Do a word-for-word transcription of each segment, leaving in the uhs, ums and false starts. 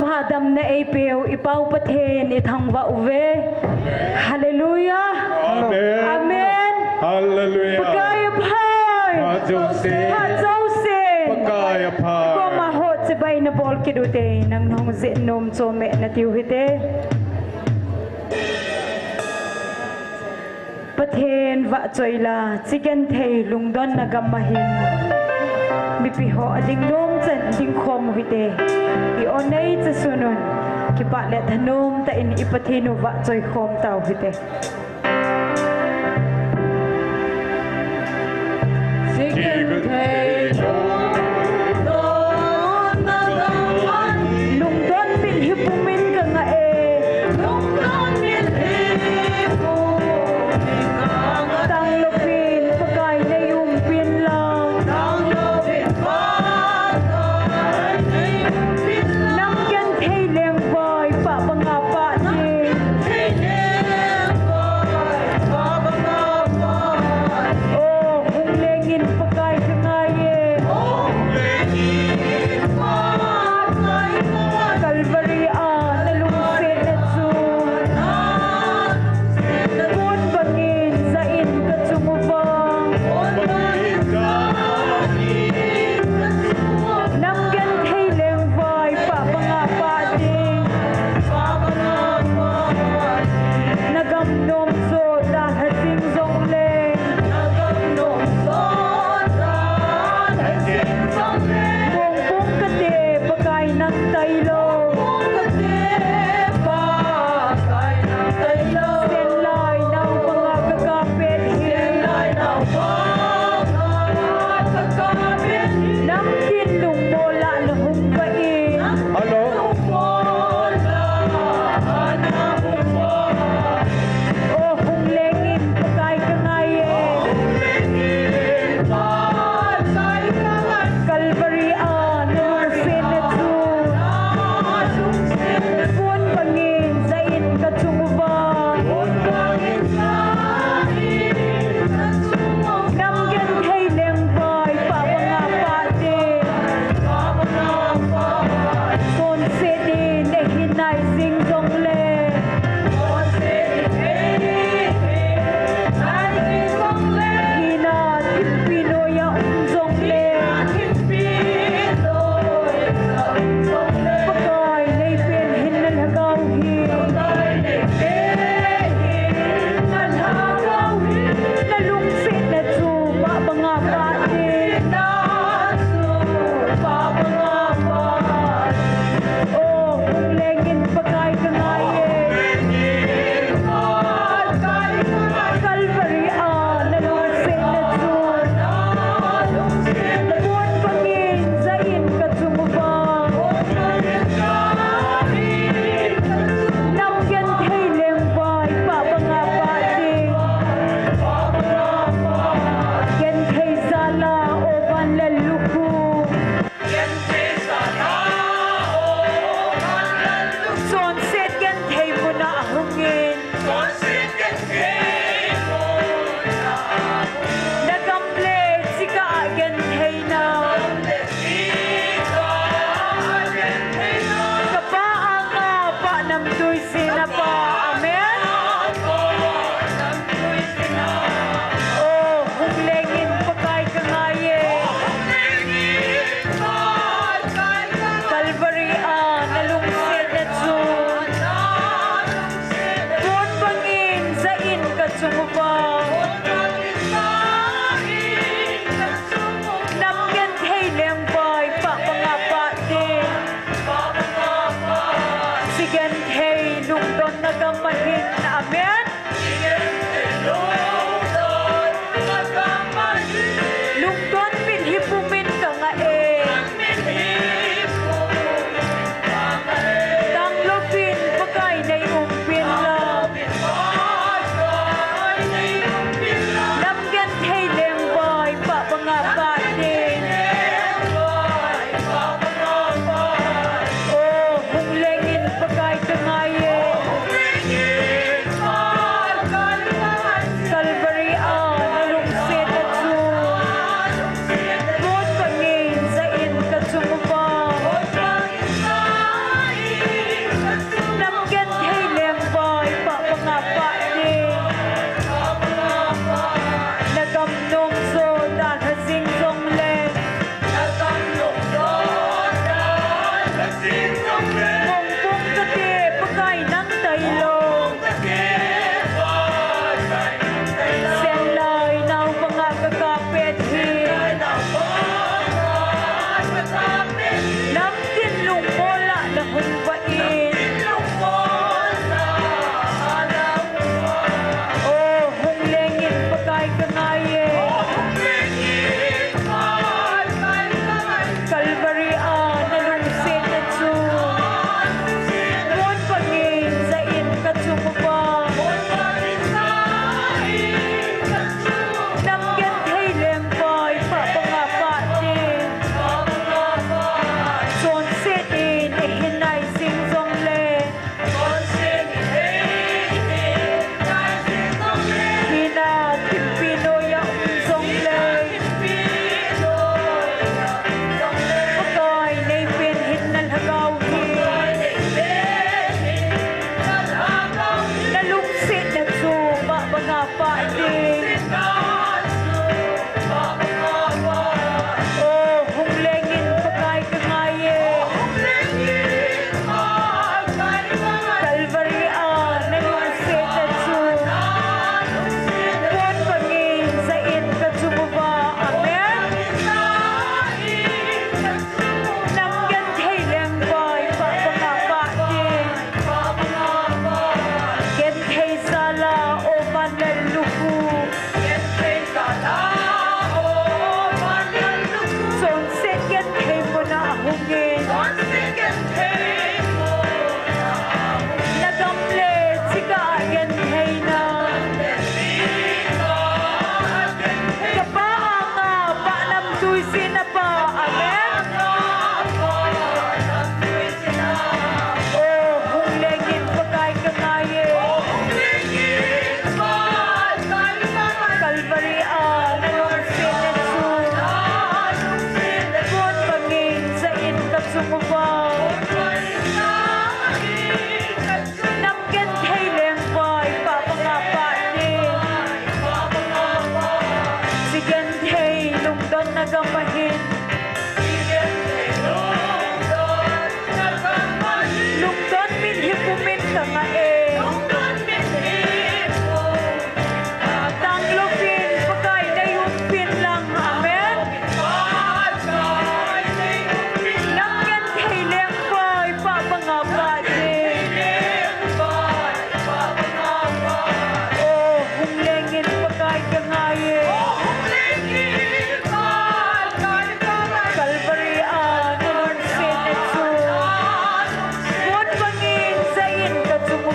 Hadamna eipeu i Pau Pathen i thangvah uve. Hallelujah. Amen. Amen. Hallelujah. Pakai aphai. Phat jouse. Phat jouse. Pakai aphai. Koma ho chibai nabol kit ute, nang nahung jih nom chomeh nati uhite. Pathen vahchoi la, chi genthei lungdonna gam ahin mipi ho ading nom chan dingkhom uhite. I onei chasun un, kipah le thanom tah in i Pathen u vahchoi khom tau hite. Chi genthei lungdonna gam ahin. Lungdon milhi pumin kangah e. Lungdon milhi pumin kangah e. Tanglouvin Pakai nei umpin lang. Tanglouvin Pakai nei umpin lang. Nang genthei lengvai pah banga pah ding. Nang genthei lengvai pah banga pah ding. O, hung lengin Pakai kangai e. Hung lengin Pakai kangai. Calvary a nalungsetna chu pon bangin jah in kachung uva. Nang genthei lengvai pah banga pah ding. Nagam nom jo dalha jing jongleng. Mongpung kate Pakai nang tailou. Senlai nau banga kakap pet hi. Namtin lungmol a nahung vah in. Hello. O, hung lengin Pakai kangai e. Calvary a nalungsetna chu pon bangin jah in kachung uva. Nam genthei lengvai pah banga pah ding. Chonset in eihin nai jing jongleng. Hina thimpi noiya um jongleng. Pakai nei pen hin nalhagao hi. Nalungsetna chu pah banga pah ding. O, hung lengin Pakai kangai e. Calvary a nalungsetna chu pon bangin jah in kachung uva. Nam genthei lengvai pah banga pah ding. Genthei jal a o van le lukhu. Chonset genthei muna ahungin. Nagam le chikah a gentheina. Kapa anga pah namtui sena pa. Amen. O, hung lengin Pakai kangai e. Calvary a nalungsetna chu pon bangin jah in kachung uva. Nam genthei lengvai pah banga pah ding. Chi genthei lungdonna gam ahin. Amen. Lungdon milhi pumin kangah e. Tanglouvin Pakai nei umpin lang. Nam genthei lengvai pah banga pah ding. O, hung lengin Pakai kangai e. Calvary a nalungsetna chu pon bangin jah in kachung uva. Mongpong kate Pakai nang tailou. Senlai nao banga kakap pet hi. Namtin lungmol a nahung vah in. O, hung lengin Pakai kangai e. Calvary a nalungsetna chu. Mun bangin jah in kachung uva. Nam genthei lengpa panga pah ding. Chonset in eihin nai jing jongle. Hina thimpi noiya um jongle. Pakai neipen hinna lhagao hi. Nalungsetna chu mabanga pah ding. O, hung lengin Pakai kangai e. Calvary a nalungsetna chu. Mun bangin jah in kachung uva. Amen. Nam genthei lengpa panga pah ding. Genthei jal a, o vanlal lukhu. Chonset genthei muna hungin. Nagam le chigah a gentheina. Kapa anga pahnam tuisin apa. Amen. O, hung lengin Pakai kangai e. Calvary a nalungsetna chu. Mun bangin jah in kachung uva. Nam genthei lengpa panga pah ding. Chi genthei lungdonna gam ahin. Lungdon min hi pumin kangah e. Tanglouvin Pakai neiumpin lang. Amen. Nam genthei lengpa panga pah ding. O, hung lengin Pakai kangai e. Calvary a nalungsetna chu. Mun bangin jah in kachung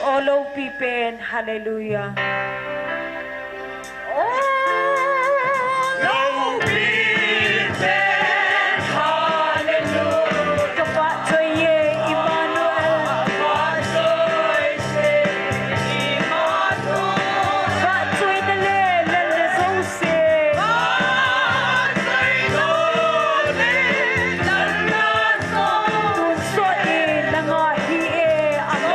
O loupi pen, hallelujah. O loupi pen, hallelujah. Ka pahchoi e, Emmanuel. Pahchoi e, Emmanuel. Pahchoi na le, le, le, jouse. Pahchoi na le, le, le, jouse. Tun sot in nanga hi e, amen.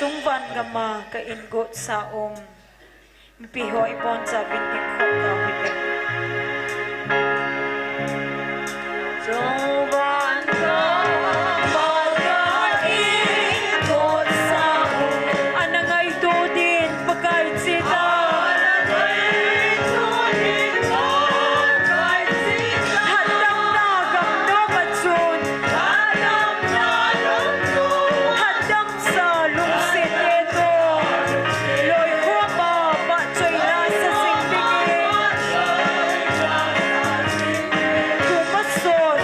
Tungvangam a ka ingot sa um. Mipi ho ibonchauvin dingkhom tauhite. Tungvangam a ka ingot sa um. Ana ngaito din Pakai chita. Hatdamna gamdong a chun. Hatdamsa lungset te toh loikhom a vahchoi la sa jing dingin. Tumasot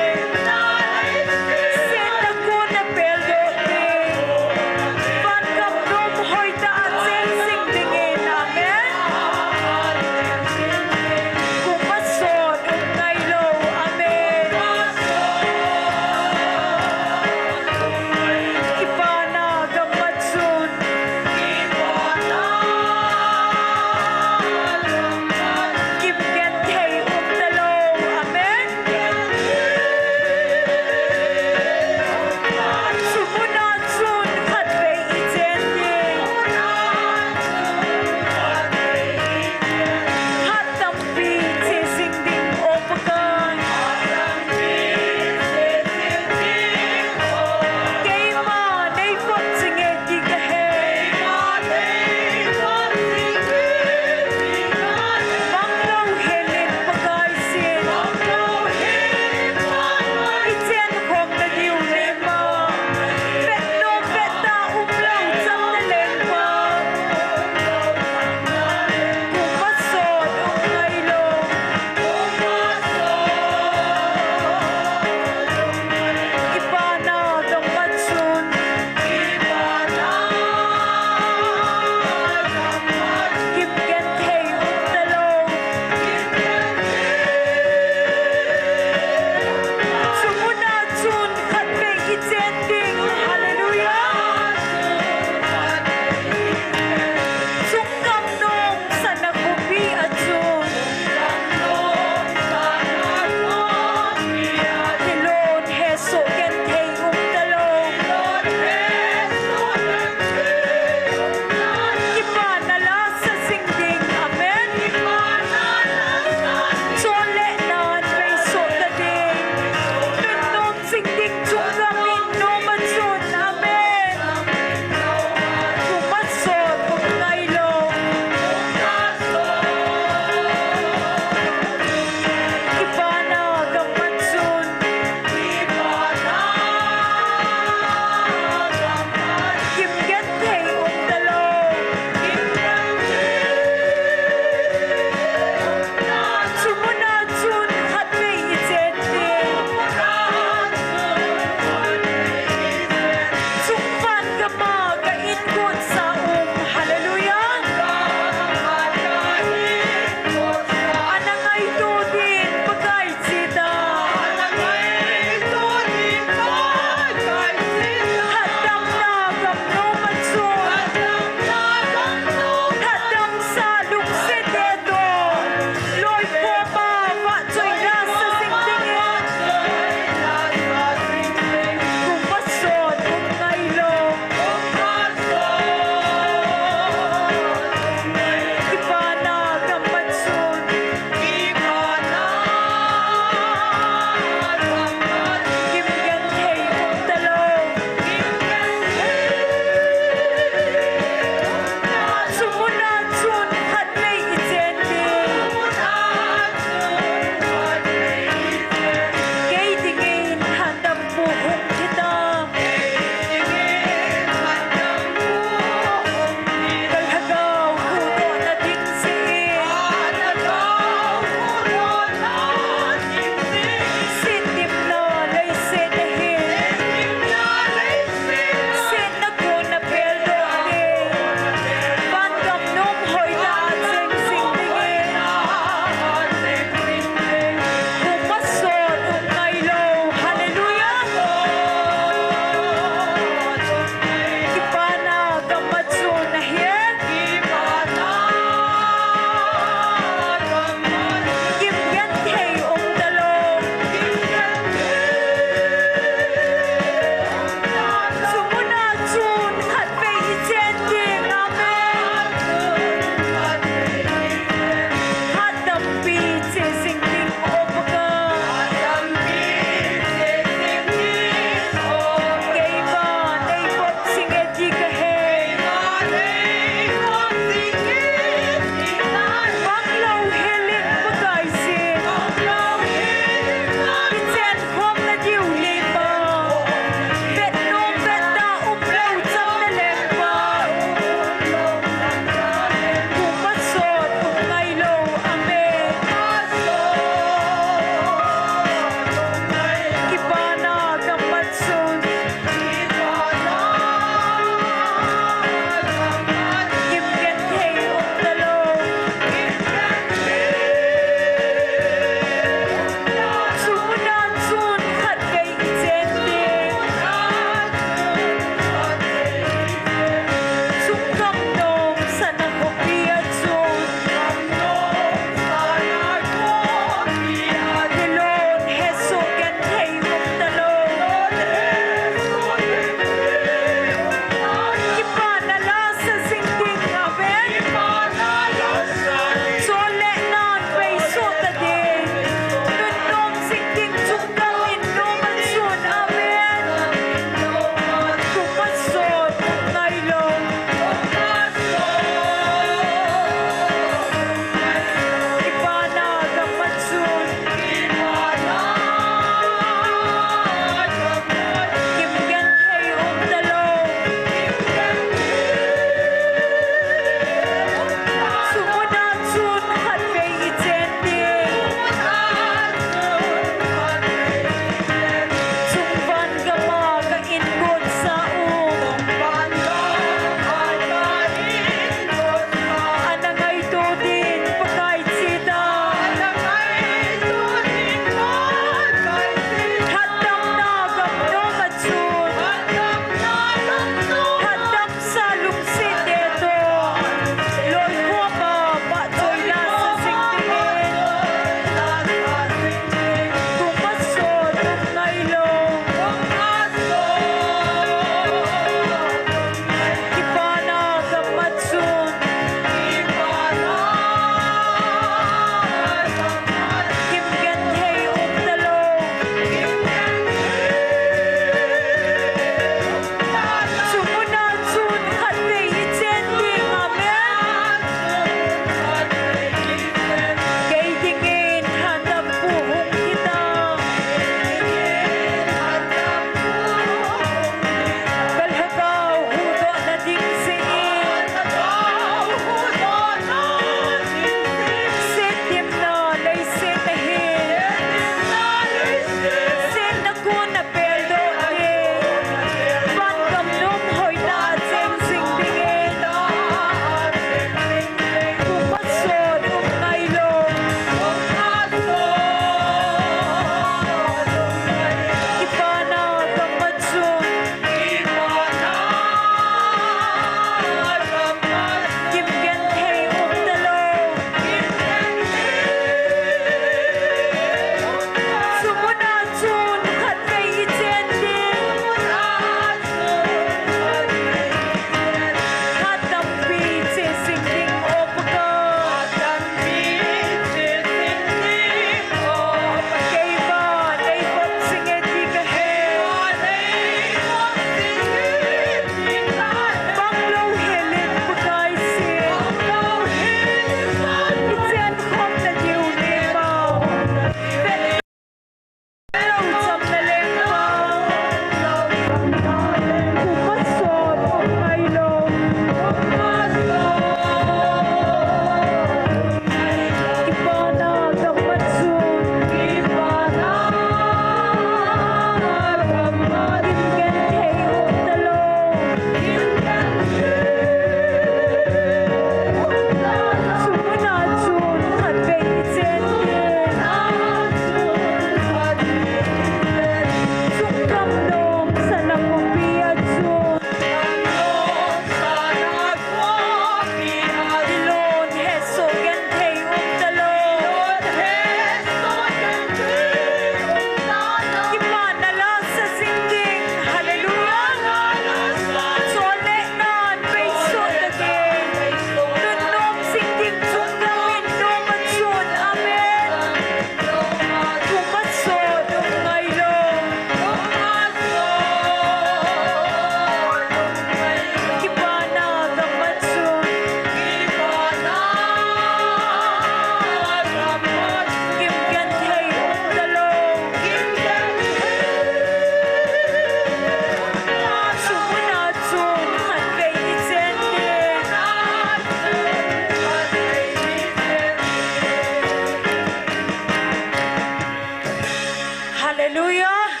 Hallelujah.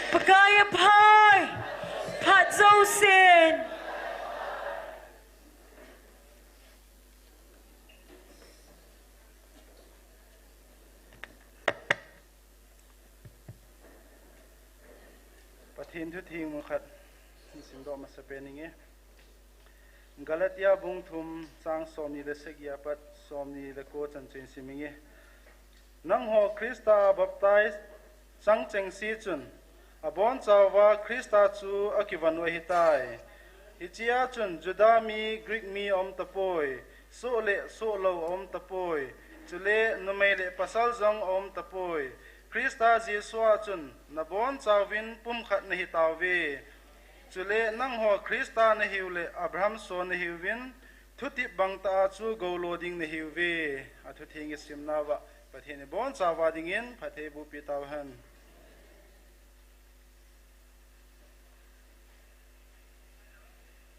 Pakai aphai. Phat jousen. Pathen thu theng mun khat ihin simdoh masapen inge. Galatia bung thum chang somni le sagi apat somni le ko chan chu ihin sim inge. Nangho Christa baptize chang chengse chun, abonchauva Christa chu akivon u ahitai. Hichea chun Juda mi, Greek mi aum tapoi, soh le soh lou aum tapoi, chule numei le pasal jong aum tapoi. Christa Jesu a chun nabonchauvin pumkhat nahi tauve. Chule nangho Christa nahiu le Abraham son nahiuvin, thutep bang tah a chu goulo ding nahiuve. Athu theng isimnauva Pathen in ibonchauva dingin phatthei bohpi tauhen.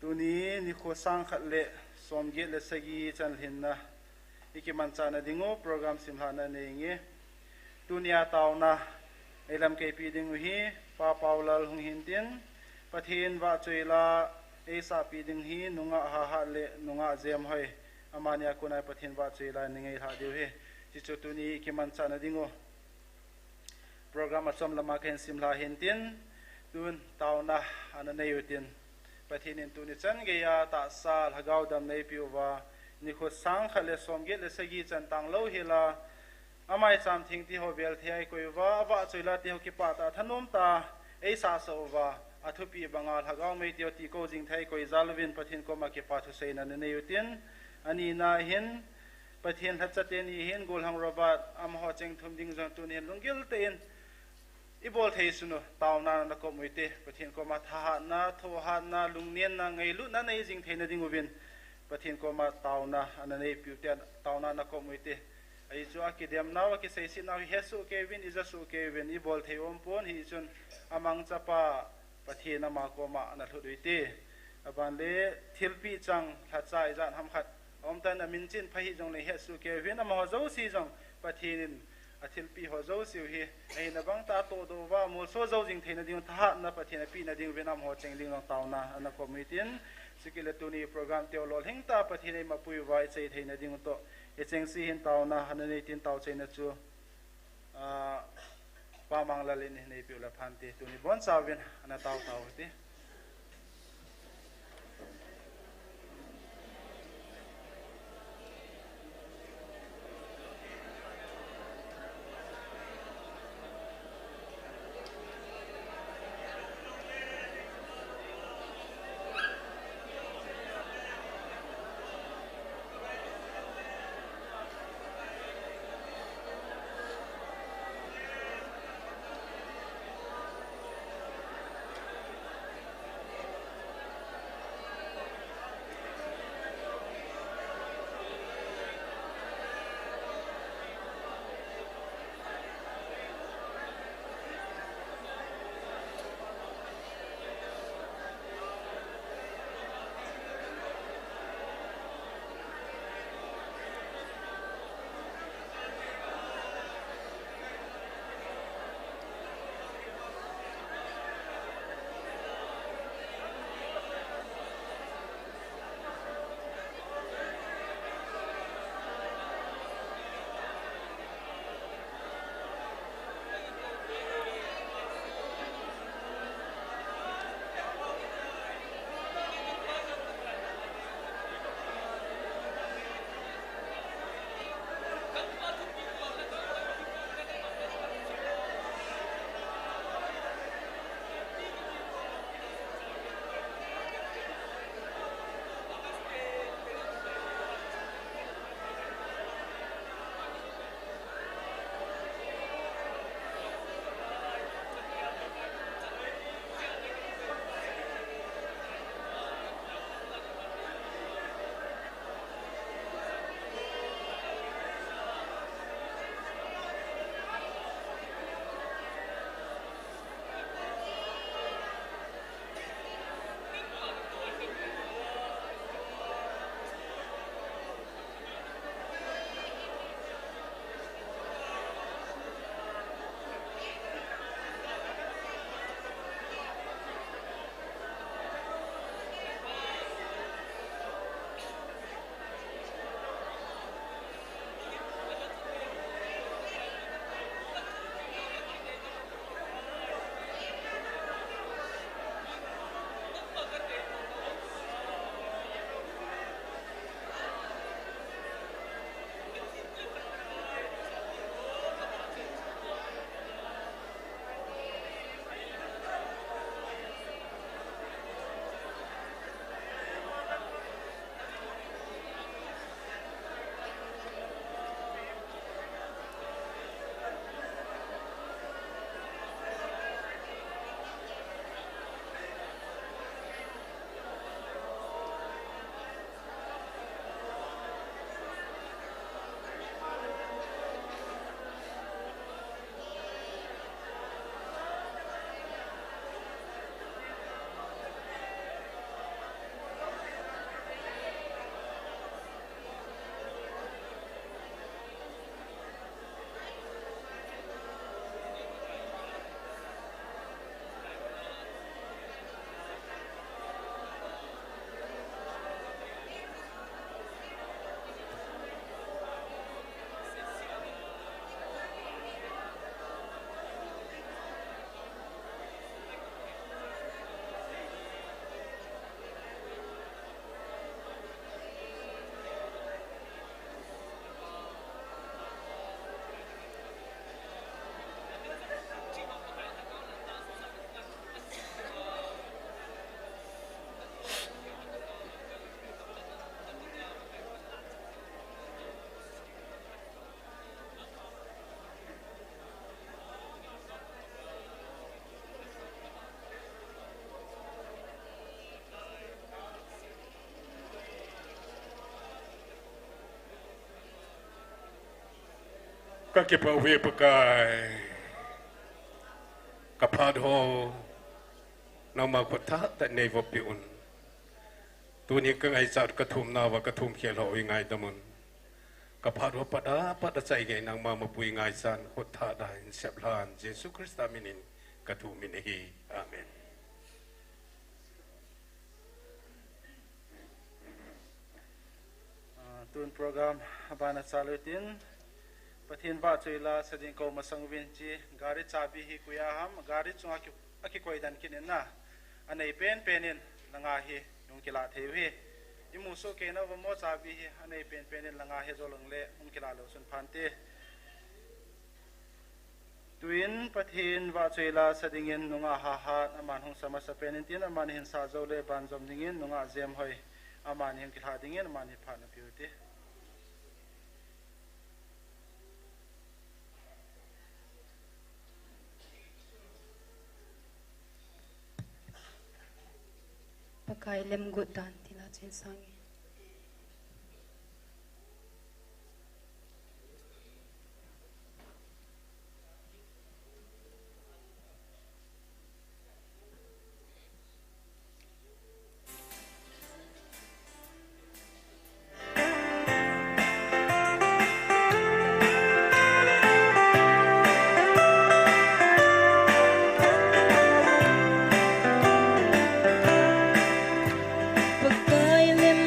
Tuni nikho sang khat le som get le sagi chan lhinna ikimanchahna dingu program simlhahna nei inge. Tunia taona eilamkaipi dingu hi Pa Paulal hung hintin, Pathen vahchoi la eisahpi ding hi nungah Hahat le nungah Jemhoi, amani a kona Pathen vahchoi la nei ngailhah diu ahi. Hichu tuni ikimanchahna dingu program achom lama kahin simlha hintin, tun taona ana nei utin, Pathen in tuni chan geiya tahsa lhagao damna eipeh uva, nikho sang khat le som get le sagi chan tanglou hila, amaicham theng teho vel thei a eikoi uva, avahchoi la teho kipah tah a thanom tah a eisahsah uva, athupi banga lhagao mei teho tihkou jing thei a eikoi jal uvin Pathen koma kipa thuseina ana nei utin, anina hin Pathen lhacha teni hin Gollhang Robert amaho cheng thum ding jong tuni hin lunggil tah in ibol thei sun u taona nakop u hite, Pathen koma thahatna, thohhatna, lungnenna, ngailutna nei jing theina dinguvin Pathen koma taona ana neipeh ute, taona nakop u hite. Ahi chu akidemnau, akiseisetnau hi hesoh kei uvin, ijasoh kei uvin, ibol thei umpon, hichun amangchapa Pathen ama koma ana lhut u hite. Aban le thilpeh chang lhacha ijat ham khat aum tan, amin chin pha hih jongle hesoh kei uvin, amaho jouse jong Pathen in athilpeh ho jouse u hi ahina bang tah a atohdoh uva, amolso jou jing theina ding, thahatna Pathen apehna dinguvin amaho cheng ding jong taona ana kop u hitin, chukit le tuni program teu lolhing tah a Pathen eima pui uva ichai theina ding u toh, ichengse hin taona ana nei tin taochaina chu, ah, Pa Manglal in nei peh u le phante, tuni bonchauvin ana tao tau hite. Ka kipah uve Pakai. Ka phat ho nangma khut thah tah in nei vop peh un. Tuni ka ngaichat ka thumna uva ka thum khel ho hi ngaidam un. Ka phat ho pat a pat a chai gei nangma mapui ngaichan khut thah tah in sep lhan Jesu Christa min in ka thum in ahi. Amen. Ah, tun program abana chalu tin, Pathen vahchoi la sa ding kou masang uvin chi, gari chabi hi koi a ham, gari chunga ki, akikoi dan kit in na, anei penpen in langa hi hung kila thei uhi. Imu soh kei nauva mo chabi hi anei penpen in langa hi jo lang le hung kila lou sun phante. Tuin Pathen vahchoi la sa dingin nungah Hahat aman hung sa masa pen in tin, aman hin sa jou le banjom dingin nungah Jemhoi aman hin kilha dingin aman hin phat na piu te. Pakai lemgut dan tila chen sange. Pakai lim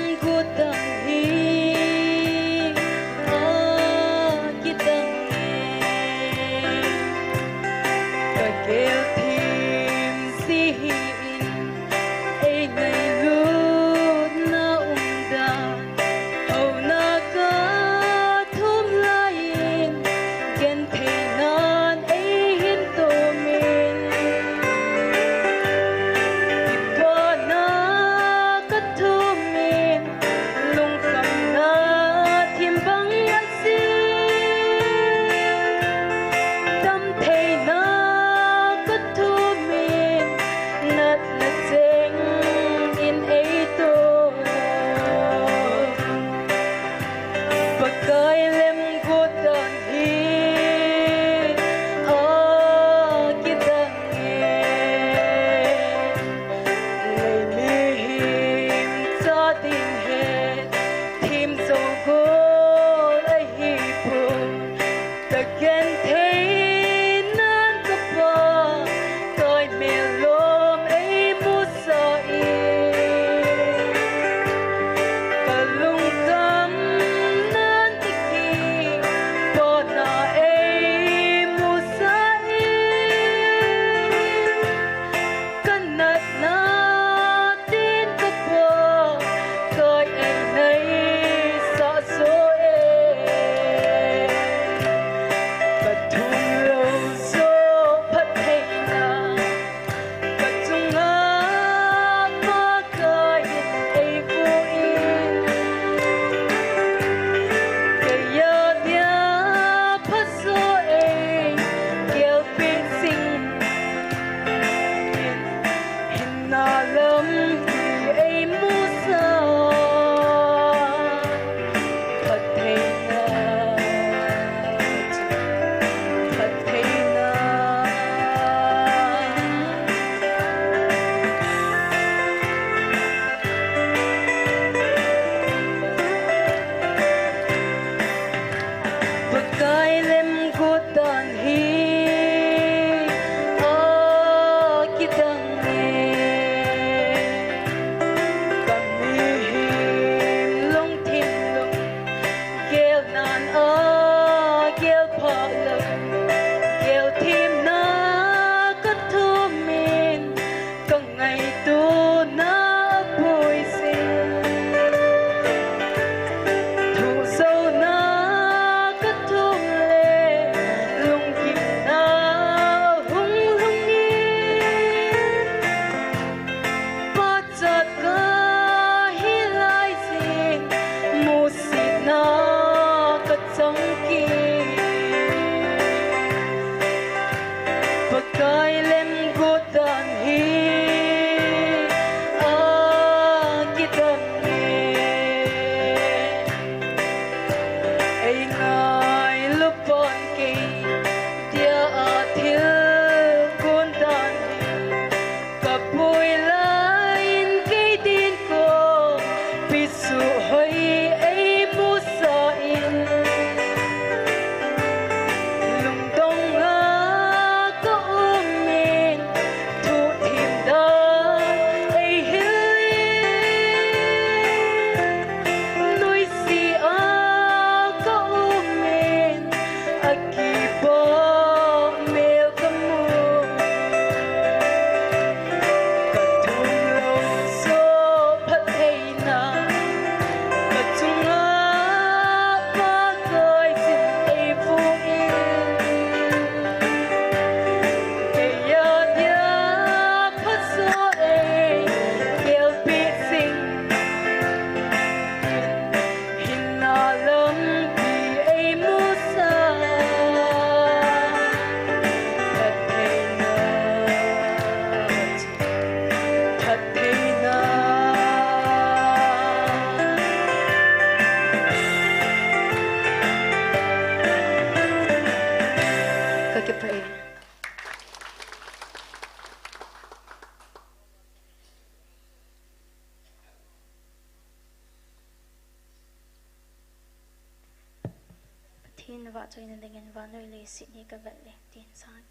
Vahchoina dingin vannoi leiset hi kavet le, tin sang.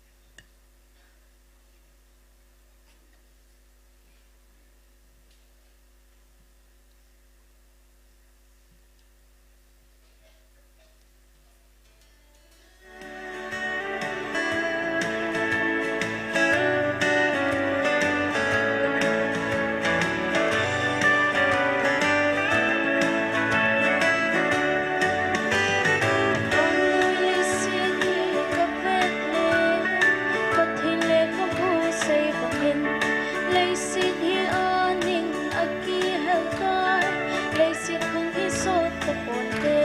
Leiset hi aning a kihel tai, leiset khun hi sot taponte,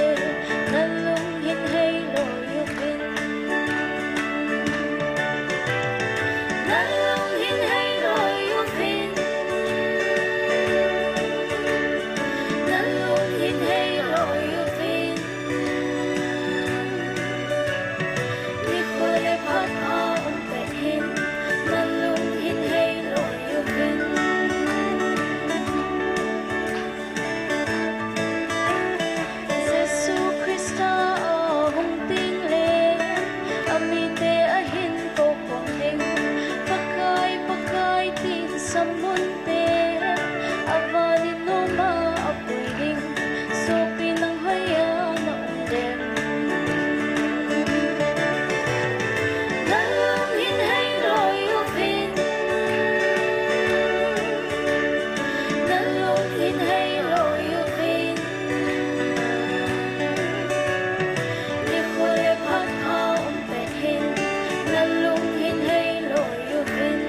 nalung hin hei loi uvin. Nalung hin hei loi uvin. Nalung hin hei loi uvin. Nikho le phat a um pet hin, nalung hin hei loi uvin. Jesu Christa ahung ding le, amite ahin kou khom ding. Pakai, Pakai tin sam munte, avan in noma apui ding. Sopi nang hoiya na um dem? Nalung hin hei loi uvin. Nalung hin hei loi uvin. Nikho le phat a um pet hin, nalung hin hei loi uvin.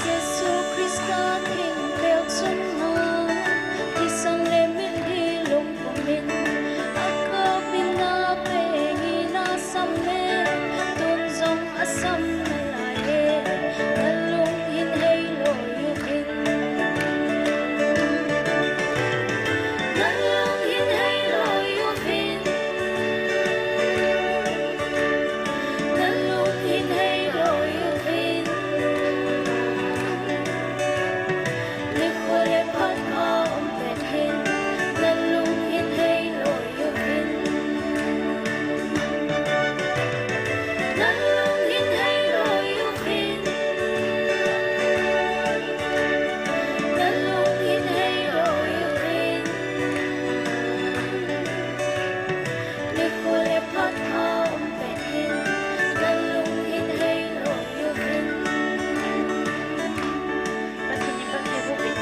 Jesu Christa thingpel chunga, kisang le mitlhi lungpum in, akap in apeng in asam le, tun jong asam nalai e, nalung hin hei loi uvin. Nalung hin hei loi uvin. Nalung hin hei loi uvin. Nikho le phat a um pet hin, nalung hin hei loi uvin. Nalung hin hei loi uvin. Nalung hin hei loi uvin. Nikho le phat a um pet hin, nalung hin hei loi uvin. Pathen in phatthei boh peh.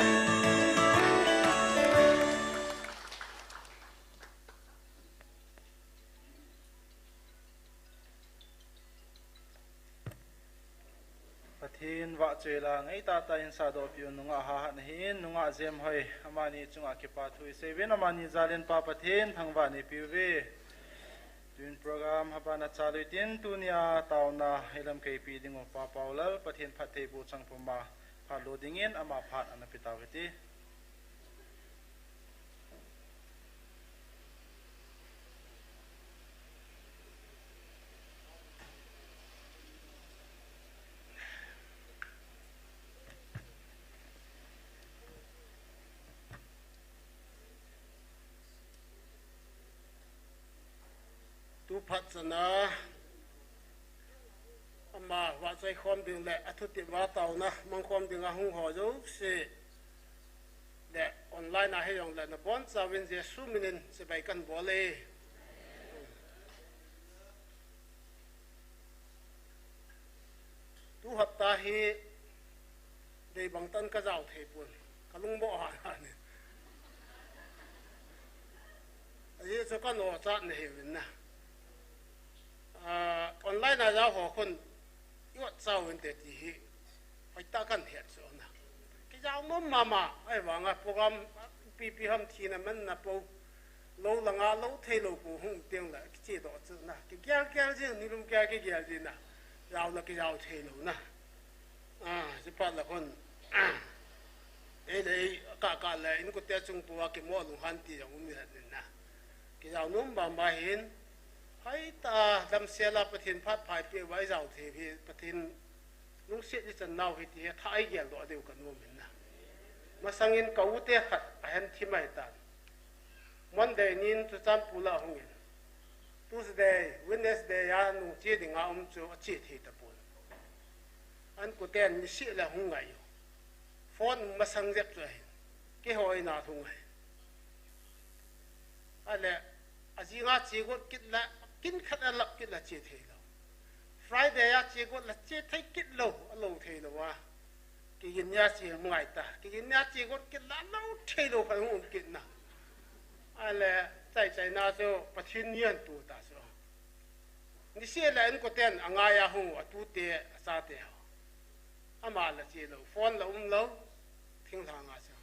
Pathen vahchoi la, ngai tahtah in sadoh peh u nungah Hahat ahin, nungah Jemhoi, amani chunga kipa thu isei uvin, amani jal in Pa Pathen thangvah neipe uve. Tun program abana chalui tin, tunia taona ilamkai peh ding u Pa Paulal, Pathen phattheiboh chang puma phat lo dingin ama phat ana pe tau hite. Tu phat chana ama vahchoi khom ding le athutep a taona mang khom dinga hung ho jouse le online a hijongle nabonchauvin Jesu minin chibai kahin bol e. Tu hapta hi deibang tah in kajao thei pon, kalungmoh hanhan in. Ajeh chu kahin ochat nahiuvin na. Ah, online a jao ho khun i ot chauvinte ti hi hoitah kahin het chu na. Kijao nom mama, ahivanga program ipi ipi ham thina manna po, lou langa lou theilou po hung tengle kichedoh chu na, kigel gel jing, nilum gel kigel jing na, jao le kijao theilou na. Ah, chuphat le khun, ah, ei le ei kah kah le inkote chung pua kimo lunghan ti jong um ding ahin na. Kijao nom bang bang hin, hai ta damsel a Pathen phat pha eipeh uva ijao thei hi Pathen lungset ichan nau hi ti hi tha igel doh diu kanom in na. Masang in ka u te khat ahin thim ahitan. Monday nin Churachandpur a hung in, Tuesday, Wednesday a nung che dinga um chu ache thei tapon. An koten niseh le hung ngai u. Phone masang jep chu ahin. Keiho in a hung ahin. Ale, ajing a che got kit le, kin khat a lap kit le che thei lou. Friday a che got le che thei kit lou, alo thei lou a. Kigin a che ngai ta. Kigin a che got kit le, alo thei lou khat hung um kit na. Ale, chai chai na chu, Pathen ni ahin tu ta chu. Niseh le an koten angai a hung u, atute, achate ho. Ama la che lou, phone la um lou, thinglhang a chu.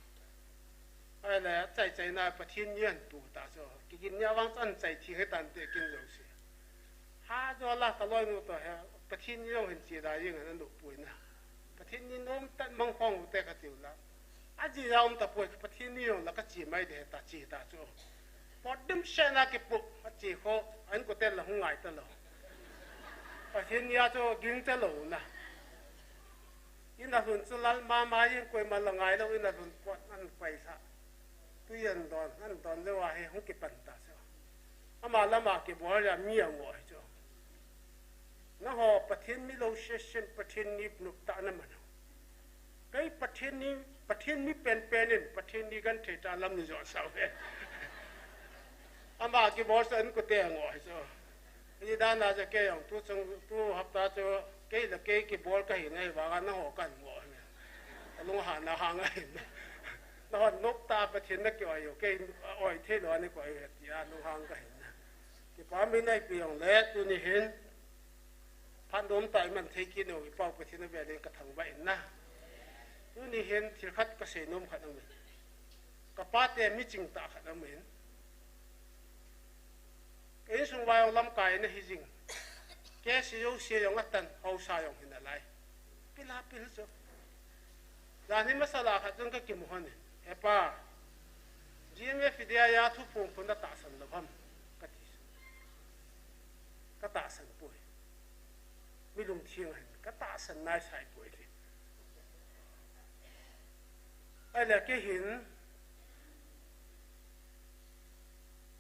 Ale, achai chai na Pathen ni ahin tu ta chu. Kigin a vang chan chai thing hitan te kin jouse. Ha jo la ka loinu to he, Pathen ni jong hin che da jing ana nop poi na. Pathen ni nom tah mangkhong u te ka tiu la. Ajing a um tapoi, Pathen ni jong la ka che mai de ta che ta chu. Pot dimset na kipu, ache kho, an koten la hung ngai ta lou. Pathen ni a chu ging ta lou na. In a lhun chu lal mama in koima la ngai lou, in a lhun pot an paisa. Tui an don, an don lou a hi hung kipan ta chu. Ama lama kibol a mi angoh hi chu. Nangho Pathen mi lou sesen Pathen ni nop tah na man u. Kei Pathen ni, Pathen mi penpen in, Pathen ni genthei tah lam ni jo sao he. Ama kibol chu an kote angoh hi chu. Ni dan a chu kei jong tu chung, tu hapta chu kei le kei kibol kahi na hi vang a nangho kan ngoh hi. Alung hang na hang ahi. Nangho nop tah Pathen na ki oi u, kei oi thei lou a na ki oi u ti a lung hang kahi na. Kipa mi neipi jong le tuni hin. Phat nom tah iman thei kit u, i Pau Pathen a velin ka thangvah in na. Tuni hin thil khat ka sei nom khat aum in. Ka pate miching tah khat aum in. Ka insung vai jong lamkai na hi jing. Kei si jouse jong atan, haosa jong hin alai. Pil a pil chu. Jan hi masa la khat chun ka kimu hon in. He pa, G M F D I a thuphong khu na tahsan lou ham? Ka ti. Ka tahsan poi. Mi lungthim ahin, ka tahsan nai sai poi ti. Ahile kei hin,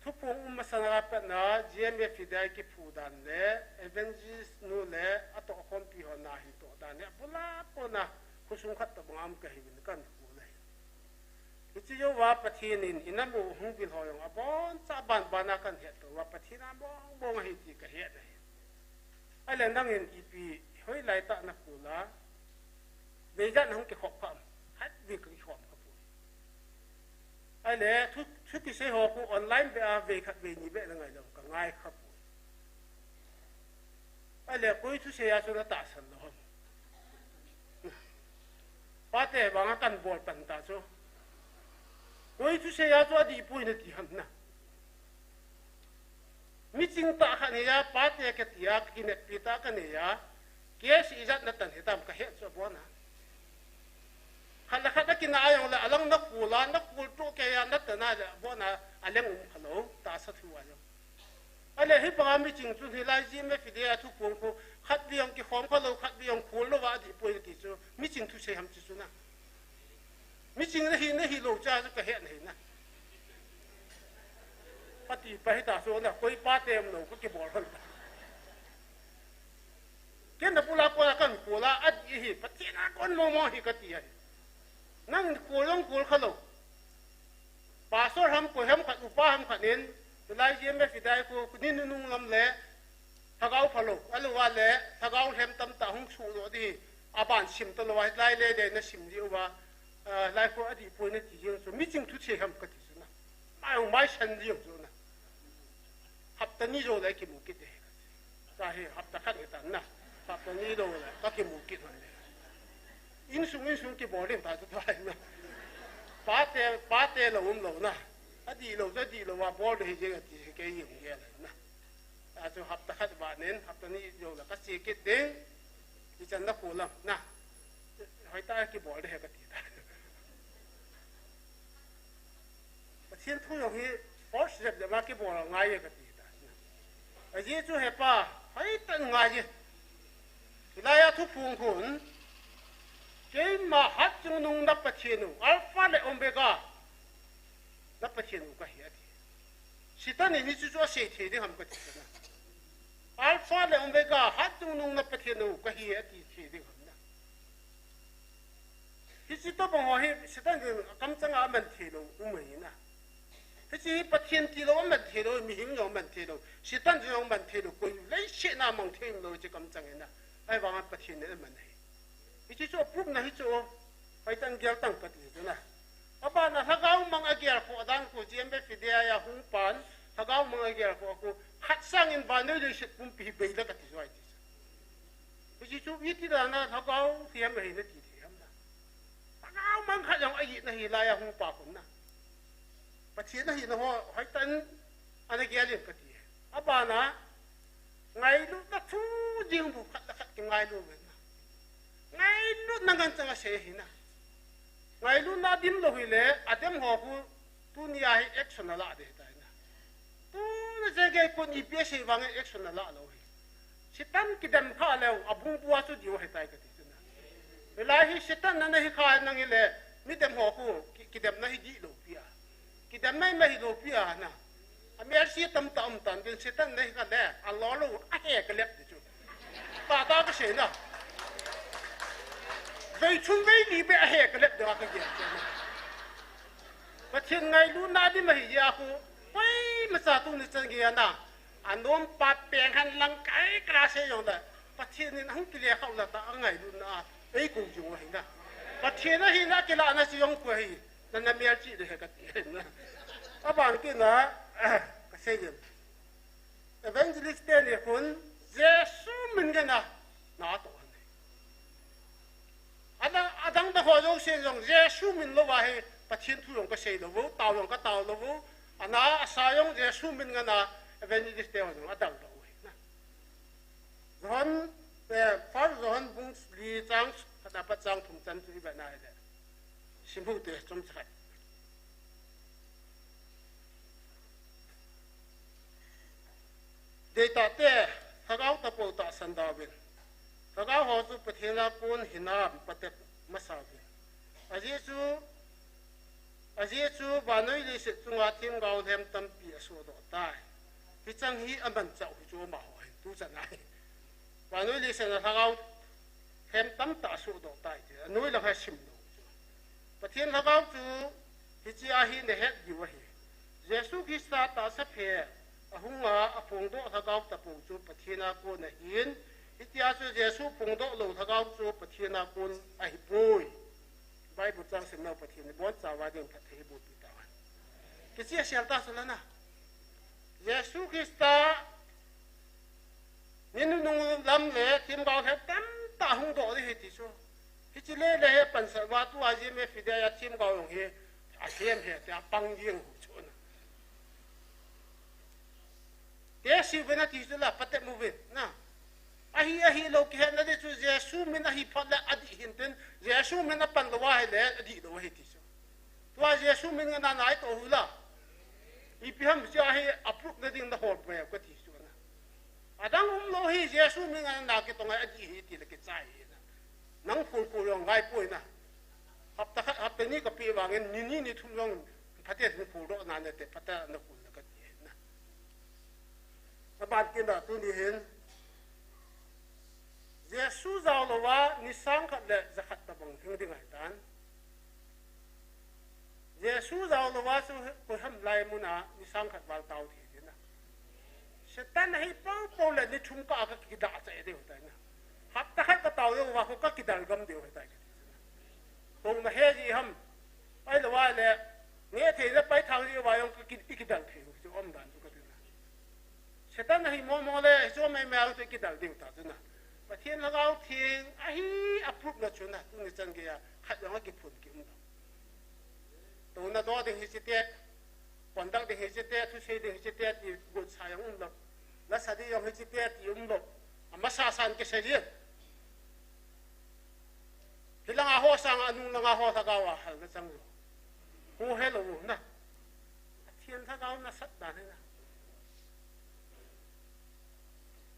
thuphong um masang a pat na, G M F D I kiphu dan le, evangelist nu le, atohkhompi ho na hin toh dan le, abul a kona, khosung khat tobang a um kahiuvin kan khu le. Hiche jouva Pathen in, i nam u hung vil ho jong, aboncha banban a kan het tou va, Pathen a mong mong ahi ti ka het ahi. Ahile nangin ipi, hoilai tah na kul a, veijat na hung kikhop kha am, khatvei ka kikhop kha poi. Ahile, thu, thu kisei ho khu online beh a, veikhat veini beh na ngai lou, ka ngai kha poi. Ahile, koi thusei a chu na tahsan lou ham? Pate banga kan bol pan ta chu. Koi thusei a chu adih poi na ti ham na. Miching tah khat hi a, pate ka ti a, ka kineppi tah ka nei a, K S ijat na tan hitam ka het chu abon a. Khat le khat na kina a jong le, alang na kul a, na kul toh kei a, na tan a le, abon a, aleng um kha lou, tahsa thu a jong. Ahile hi banga miching chu hilai G M F D I a thuphong khu, khatvei jong kikhom kha lou, khatvei jong khol lou va adih poi na ti chu, miching thusei ham ti chu na. Miching na hi, na hi lou cha chu ka het na hi na. Pati pa hi ta so na, koi pate um lou, ka kibol hon. Ken na bul a kona kan kol a, adih hi, Pathen a kon mong mong hi ka ti ahi. Nang kol jong kol kha lou. Pastor ham, koi ham khat, upa ham khat in, hilai G M F D I khu, khu ni nunung lam le, lhagao phalou, ahilouva le, lhagao lhem tamtah hung suh doh di, aban sim talou a, hilai le le na sim diu va, ah, hilai khu adih poi na ti jeng chu, miching thusei ham ka ti chu na. Mai hung mai san jeng chu na. Hapta ni jou le kimu kit e. Ka hi hapta khat hitan na. Hapta ni jou le ka kimu kit hon le. Insung, insung kibol ding ta chu tua na. Pate, pate lou um lou na. Adih lou, adih lou va bol ding hi jeng ati hi kei jeng gel na. Achu hapta khat va nen, hapta ni jou le ka che kit ding. Hichan na khu lam na. Hoitah a kibol ding hi ka ti ta. Pathen thu jong hi Horse jep jep a kibol a ngai e kati ta. Ajeh chu hepa, hoitah in ngai e. Hilai a thuphong khun, keima hatchungnung na Pathen u, Alpha le Omega na Pathen u kahi ati. Satan in hichu chu asei thei ding ham kati kana. Alpha le Omega, hatchungnung na Pathen u kahi ati thei ding ham na. Hiche tobang ho hi Satan in akamchang a aman thei lou um ahi na. Hiche hi Pathen tilou aman thei lou, mihem jong aman thei lou, Satan jong aman thei lou, koi leiset a amang thei lou hiche kamchang hi na. Ahivang a Pathen in aman ahi. Hiche chu apupna hi chu, hoitah in gel tang kati chu na. Abana lhagao mang agel khoh dan khu, G M F India a hung pan, lhagao mang agel khoh khu, khat sangin vannoi leiset pumpi hi bei le kati chu ahi ti chu. Hiche chu iti dan a lhagao hiam ahi nati thei ham na. Lhagao mang khat jong ahi na hilai a hung pa khun na. Pathen ahina ho hoitah in ana gel in kati. Abana, ngailutna thu jing bu khat le khat kingailu uvin na. Ngailutna nganchang asei ahi na. Ngailutna adim lou hile, adem ho khu tunia hi action ala ding ahitai na. Tuna jeng gei kon ipi asei vangin action ala lou hi. Satan kidem kha leu, abungbua chu diu ahitai kati chu na. Hilai hi Satan na nahi kha nang hile, midem ho khu ki-, kidemna hi dih lou pi a. Kidemna hi mahi lou pi a na. Amelsi tamtah um tan tin Satan nahi kha le, alolou, ahe kalep ti chu. Tahtah kasei na. Vei thum vei li beh ahe kalep ding a kagel chu na. Pathen ngailutna adim ahi jeh a khu, koimacha tuni chan gei a na, anompa peng hen lang kai kala sei jong le, Pathen in ahung kile khah u la tah a ngailutna a eikou jing u ahi na. Pathen ahina kilahna chu jong khu ahi, nana melchih ding ahi kati ahi na. Aban kit na, kasei jin. Evangelist teni khun, Jesu min ngen a, natoh u ahi. Adang, adang dang ho jouse jong Jesu min louva hi Pathen thu jong kasei lou u, tao jong katao lou u, ana asa jong Jesu min ngen a evangelist te ho jong adang lou u ahi na. John, eh, First John bung li chang khat apat chang thum chan chu ivet na hile. Simhu te chomcha khat. Deitah te, lhagao tapou tahsan dauvin. Lhagao ho chu Pathen a kon hinam patep masa uvin. Ajeh chu, ajeh chu vannoi leiset chunga themgao lhem tampi asohdoh tai. Hicheng hi amanchah u hi chu amaho ahi, tuchan a hi. Vannoi leiset a lhagao lhem tamtah asohdoh tai ti, anoi lang hi asim lou chu. Pathen lhagao chu hiche a hi nahet diu ahi. Jesu Christa tahsa phe ahunga aphongdoh lhagao tapou chu Pathen a kon ahin, hitia chu Jesu phongdoh lou lhagao chu Pathen a kon ahipoi. Bible chang simnau Pathen in ibonchauva ding phatthei eibohpi tauhen. Kicheh sel ta chu la na. Jesu Christa ni nunung lam le themgao lhem tamtah hung doh ding ahi ti chu. Hiche le le hi apansah uva tua G M F India a themgao jong hi alhem ahi tia pang jeng u chu na. Test uvin ati chu la, patep uvin na. Ahi, ahilou kihetna ding chu Jesu min ahi phat le adih hinte, Jesu min apan lou ahile adih lou ahi ti chu. Tua Jesu min ngen a naitoh u la. Ipi ham hiche a hi approve na ding nahol poi kati chu na. Adang umlou hi Jesu min ngen a nakitong a adih ahi ti le kichai ahi na. Nang phulphul jong ngai poi na. Hapta khat, hapta ni kapeh vangin ni ni ni thum jong phaten hung phuldoh na nate, phaten nakul na kati ahi na. Aban kit na tuni hin Jesu jao louva ni sang khat le ja khat tabang hing ding ahitan. Jesu jao louva chu koiham lai muna ni sang khat val tao thei ding na. Satan ahi poupou le ni thum kah a kakidah chai ding ahitai na. Hapta khat katao louva khu kakidal gam ding ahitai kati na. Touna he ji ham. Ahilou le, neh theina paithang ji uva jong kaki, ikidal thei u chu um dan chu kati na. Satan ahi momo le, hichu mei mei a chu ikidal ding ta chu na. Pathen Lhagao Theng ahi approve na chu na, tuni chan gei a, khat jong akiphun kium lou. Touna doh ding hiche te, conduct ding hiche te, thusei ding hiche te, ti gotsa jong um lou. Lasa ding jong hiche te, ti um lou. Amasa san kisei jin. Hilang a ho sang a nung lang a ho Lhagao a halna chang lou. Hu helou na. Pathen lhagao nasat dan hi na.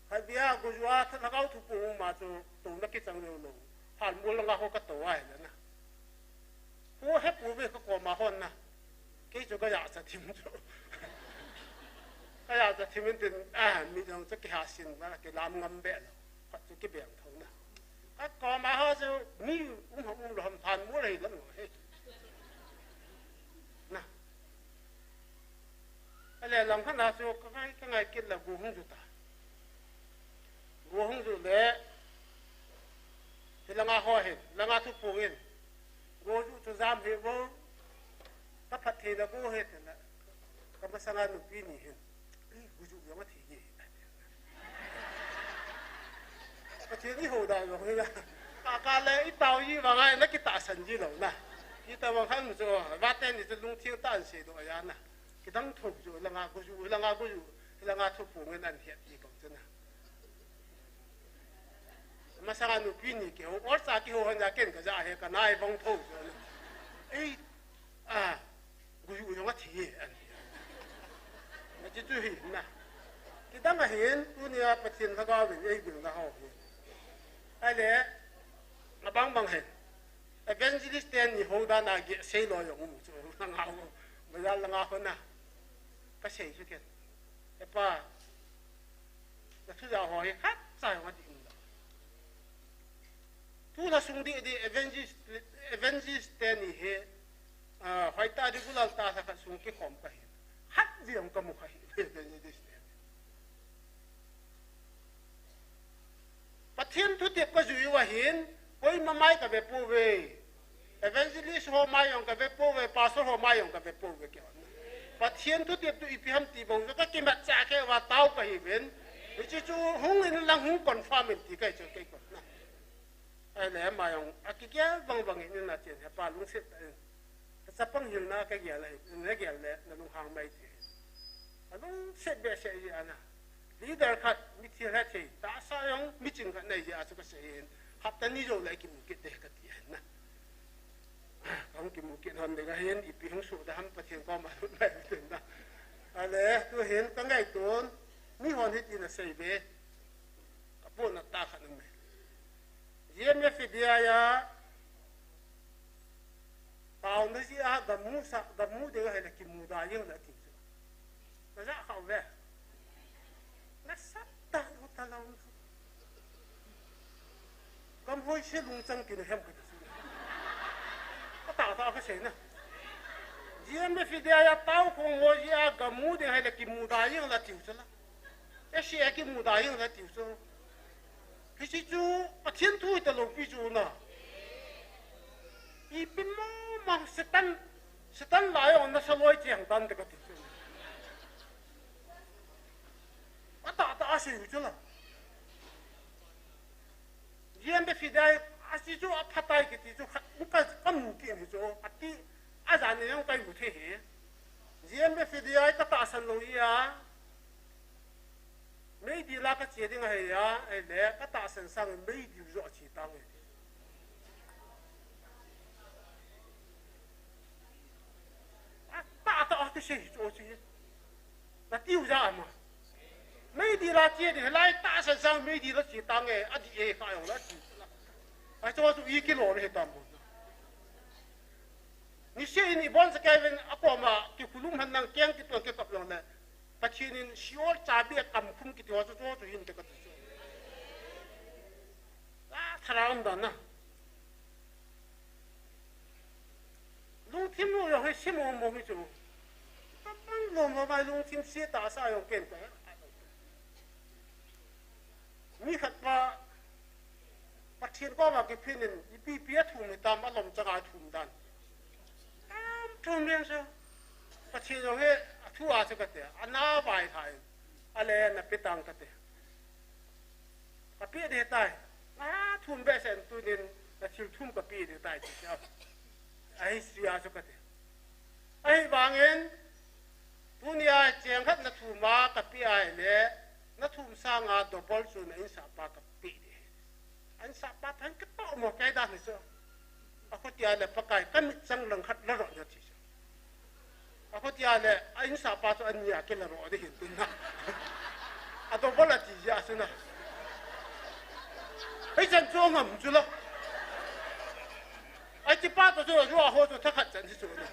Khatvei a goju a lhagao thuphong um a chu touna kichang lou lou. Phalmol langa ho katou ahi na. Ho hepouve kakoma hon na. Kei chu kajahcha thim chu. Kajahcha thim in tin, ah, mi jong chu kihasen uva, kilam ngam be lou. Khat chu kibeng tho na. Kakoma ho chu mi um ham umlou ham phalmol hi lam lou hi. Na. Ale langkhat na chu kangai, kangai kit le go hung ju ta. Go hung ju le, hilanga ho hin, langa thuphong in. Go ju chu jam hi vo. Kaphatthei le go hi te le. Kamasanga nupi ni hin. Ei, go ju jong athi hi. Pathen ihou da jong hi na. Kaka le itao ji vang a na kitahsan ji lou na. Itao vang khan chu, vate ni chu lungthim tah in seidoh ahi na. Kidang tho chu, langa go ju, langa go ju, langa thuphong in ahin het ti bang chu na. Masanga nupi ni kihou, or cha kihou hon a ken kaja he kanai vang tho chu na. Ei, a, go ju jong athi hi an. Achi chu hi na. Kidang ahin, tunia Pathen lhagao in eibulna ho hi. Ale, abang bang hin. Evangelist ten ni hou dan a geh sei lou jong um chu, langa ho. Bazar langa ho na. Kasei chu ken. Epa, nathu ja ho hi khatcha jong ati um lou. Tulha sung didi evangelist, evangelist ten ni hi, ah, hoitah di gulal tah lha khat sung kikhom kahi. Khatvei jong kamu kha hi evangelist ten. Pathen thutep kajui uva hin, koima mai kave pouve. Evangelist ho mai jong kave pouve, pastor ho mai jong kave pouve kei. Pathen thutep tu ipi ham ti bang chu kakimat cha kei uva tao kahiuvin. Hiche chu hung in lang hung confirm in ti kahi chu kei kon na. Ahile ama jong akigel vang vang in, in achen, hepa lungset tah in. Chapang hilna kagel ahi, nagel le nalunghang mai thei. Alungset behseh jeh a na. Leader khat, mithil hethei, tahsa jong, miching khat nahi jeh a chu kasei in. Hapta ni jou le kimu kit ding kati ahi na. Kahung kimu kit hon ding ahin, ipi hung sohda ham Pathen koma lut mai tin na. Ale, tu hin kangaito, mihon hitin asei uve. Kapohnat tah khat aume. G M F D I a taona jeh a gamu sa, gamu ding ahile kimu da jeng le ati chu. Naja khauve. Nasat dan u talou. Gam hoise lungchang kina hem kati chu. Atahtah kasei na. G M F D I a taokhong ho jeh a gamu ding ahile kimu da jeng le ati chu la. Ese kimu da jeng le ati chu. Hiche chu Pathen thu hita lou pi chu na. Ipi mama Satan, Satan la jong nasa loi cheng dan te kati chu. Atahtah asei u chu la. G M F D I a chu aphatai kiti chu khat ka, kamu kit hi chu ati ajan ni jong kamu thei hi. G M F D I katahsan lou hi a. Meidil a kache ding ahi a, ahile katahsan sang meidil joh ache tange. Atahtah a kisei chu chu. Natiu ja ama. Meidil a che ding, hilai tahsan sang meidil a che tange, adi e kha jong la che. Achu chu ikilou le hitam bon. Niseh in ibon sa kei ven akoma kikhulum hen lang keng kituan kikap jong le. Pathen in Sheol chabi akam khum kiti ho chu chu chu hin te kati chu. A thara um dan na. Lungthim lou jong hi se mong mong hi chu. Kapang lou mong mai lungthim se tahsa jong ken ka. Mi khat pa Pathen koma kiphin in ipi ipi athum hitam alom changa athum dan. Tam thum leng chu. Pathen jong hi athu a chu kati. Ana vai thai. Ale nape tang kati. Kapeh ding tai. Athum behseh in tunin nathil thum kapeh ding tai ti chu. A history a chu kati. Ahivangin, tunia cheng khat nathum a kapeh ahile, nathum sanga double chu na insahpa kapeh ding. Insahpa than kitoh mo kei dan hi chu. Akhuti a le Pakai kamit chang langkhat la ro na ti chu. A khotia le, a insahpa chu ania kila ro de hin tun na. A double a ti jia chu na. Hei chan chu ngam chu lo. Ai ti pa to chu, chu a ho chu thakhat chan si chu na.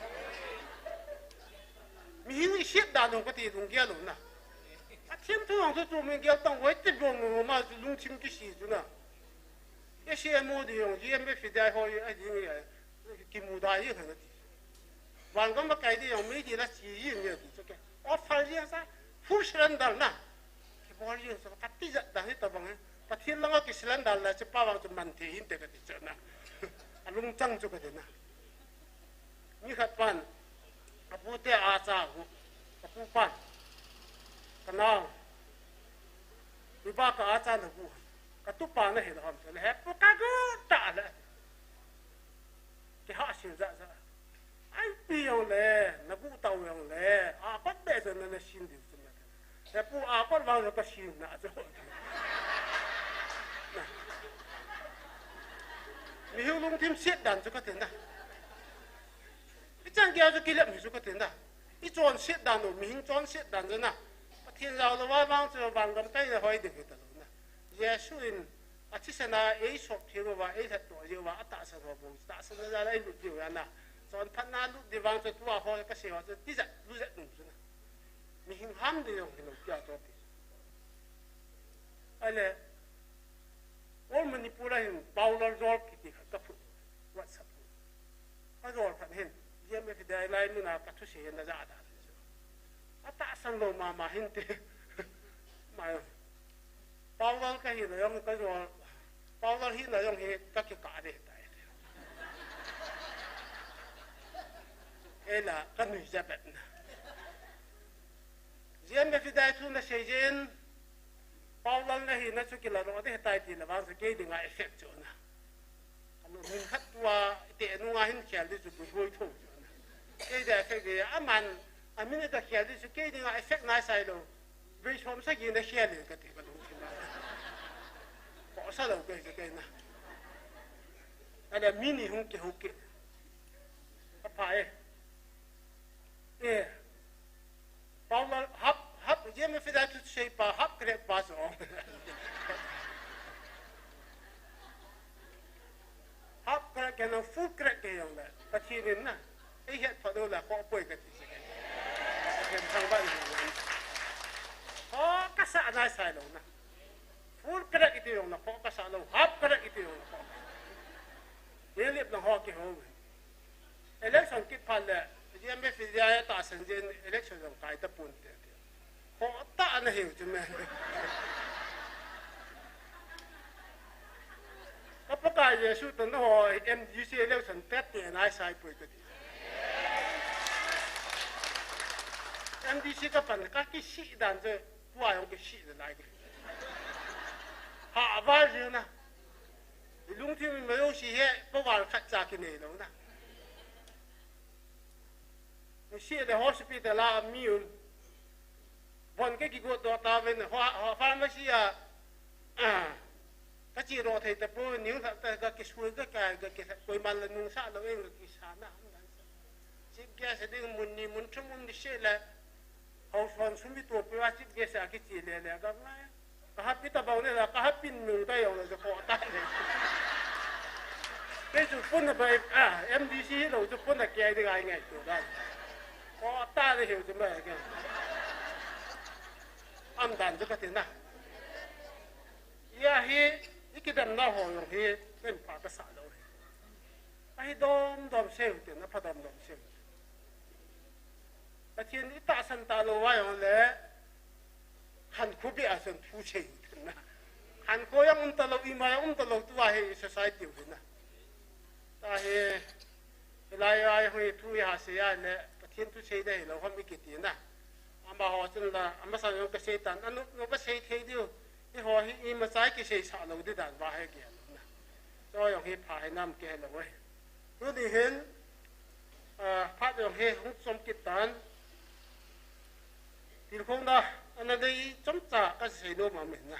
Mihing i siat dan ho ka ti lung gel lo na. A thiam thu ang chu chu min gel tang hoi ti bong ma chu lungthim kisi chu na. Ese mo di yong, G M F dai ho, a di ngi, kimu dai hi khana ti. Van gam ba kai di yong, mi di la si yi ngi ti chu ke. O fal yi sa, fu surrender na. Ki bol yi sa, ka ti ja da hi ta bang. Pathian langa ki surrender la, chi pa bang chu man the hin te ka ti chu na. A lung chang chu ka ti na. Mi khat pan, a pu te a cha hu, a pu pan, ka nau, mi ba ka a cha na hu, ka tu pa na he la ham, le he pu ka gu ta le, ke ha sin za za, ai pi yong le, na gu tau yong le, a pat be za na na sin di chu na. He pu a kon vang ka sin na chu. Mi hu lungthim siat dan chu ka ti na. I chang kia chu kilem hi chu ka ti na. I chon siat dan u, mihing chon siat dan chu na. Pathian jao lo va vang chu van gam kai na hoi ding hi ta lo na. Jesu in a thisan a ei sop thei uva, ei lhat to ji uva, a tahsan ho bo, tahsan na la ei lut ji uva na. Chon phat na lut di vang chu tua ho ka se ho chu ti jat, lu jat nung chu na. Mihing ham de yong hi lo kia to ti. Ale, All Manipur a hin Paulal jol kiti khat ka phut WhatsApp. Ka jol khat hin, G M F dai lai mun a ka thusei hin na ja da. A tahsan lo mama hin te. Mai. Paulal ka hin a jong ka jol. Paulal hin a jong hi ka kikah de tai. Ela ka nui ja bet na. G M F dai thu na sei jin, Paulal na hina chu kila ro de tai ti na vang sa kei dinga effect chu na. Ka nu min khat tua te nunga hin khel di chu bu hoi tho chu na. Kei da effect de a man, a min da khel di chu kei dinga effect nai sai lo. Vei som sa gi na khel le ka ti ka lu ti na. Ko sa lo kei kei na. Ana mini hung ki hung ki. Ka pa e. E. Paulal hap, hap, G M F dai thu sei pa, hap crack pa so. Hap crack ke na full crack ke yong le. Pathian in na. Ei het pha do la ko poi ka ti se. Ken thang ba ni. Ko ka sa na sai lo na. Full crack iti yong na ko ka sa lo. Hap crack iti yong na ko. Ye lip na ho ki ho. Election kit phat le, G M F India tahsan jin election jong kai ta pon te. Ho ta na hiu chu me. Ka Pakai Jesu to na ho M D C election pet te nai sai poi ka ti. M D C ka pan ka kisi dan chu tua jong kisi dan lai ki. Ha va ji na. Lungthim in ma jong si he, pa val khat cha ki nei lo na. Si le hospital a mi um. Bon ke ki go to ta ven ho, ho pharmacy a. Ah. Ka chi ro thei ta po, niu ta ta ka ki sui ka ka ka ki sa, koi man la nung sa lo en ka ki sa na. Chief guest ding mun ni mun thum um ni se le. Hausa hon sum i tupi a chief guest a kichi le le ka ngai. Ka happy ta bau le la, ka happy nung ta yau le ko ta le. Kei chu pun na bai, ah, M D C hi lo chu pun na kei ding ai ngai tu dan. Ko ta le hiu chu mai ke. Am dan chu ka ti na. Ya hi, i kidem na ho yong hi, ken pa ka sa lo. Ahi dom dom seu tin, a pha dom dom seu. Pathian i tahsan ta lo va jong le, han khu bia chun thu sei tin na. Han khu jong um ta lo, ima jong um ta lo, tua hi society u na. Ta hi, lai ai hui thu i ha sei a le, Pathian thu sei dei lo, hom i kiti na. Ama ho chun la, ama sa jong ka sei tan, anu, no ka sei thei diu. I ho hi, ima chai ki sei sa lo di dan va he ge na. Cho jong hi pha he nam ke he lo e. Tuni hin, ah, phat jong hi hung chom kit tan. Tilkhou na, ana dei chomcha ka sei nom a min na.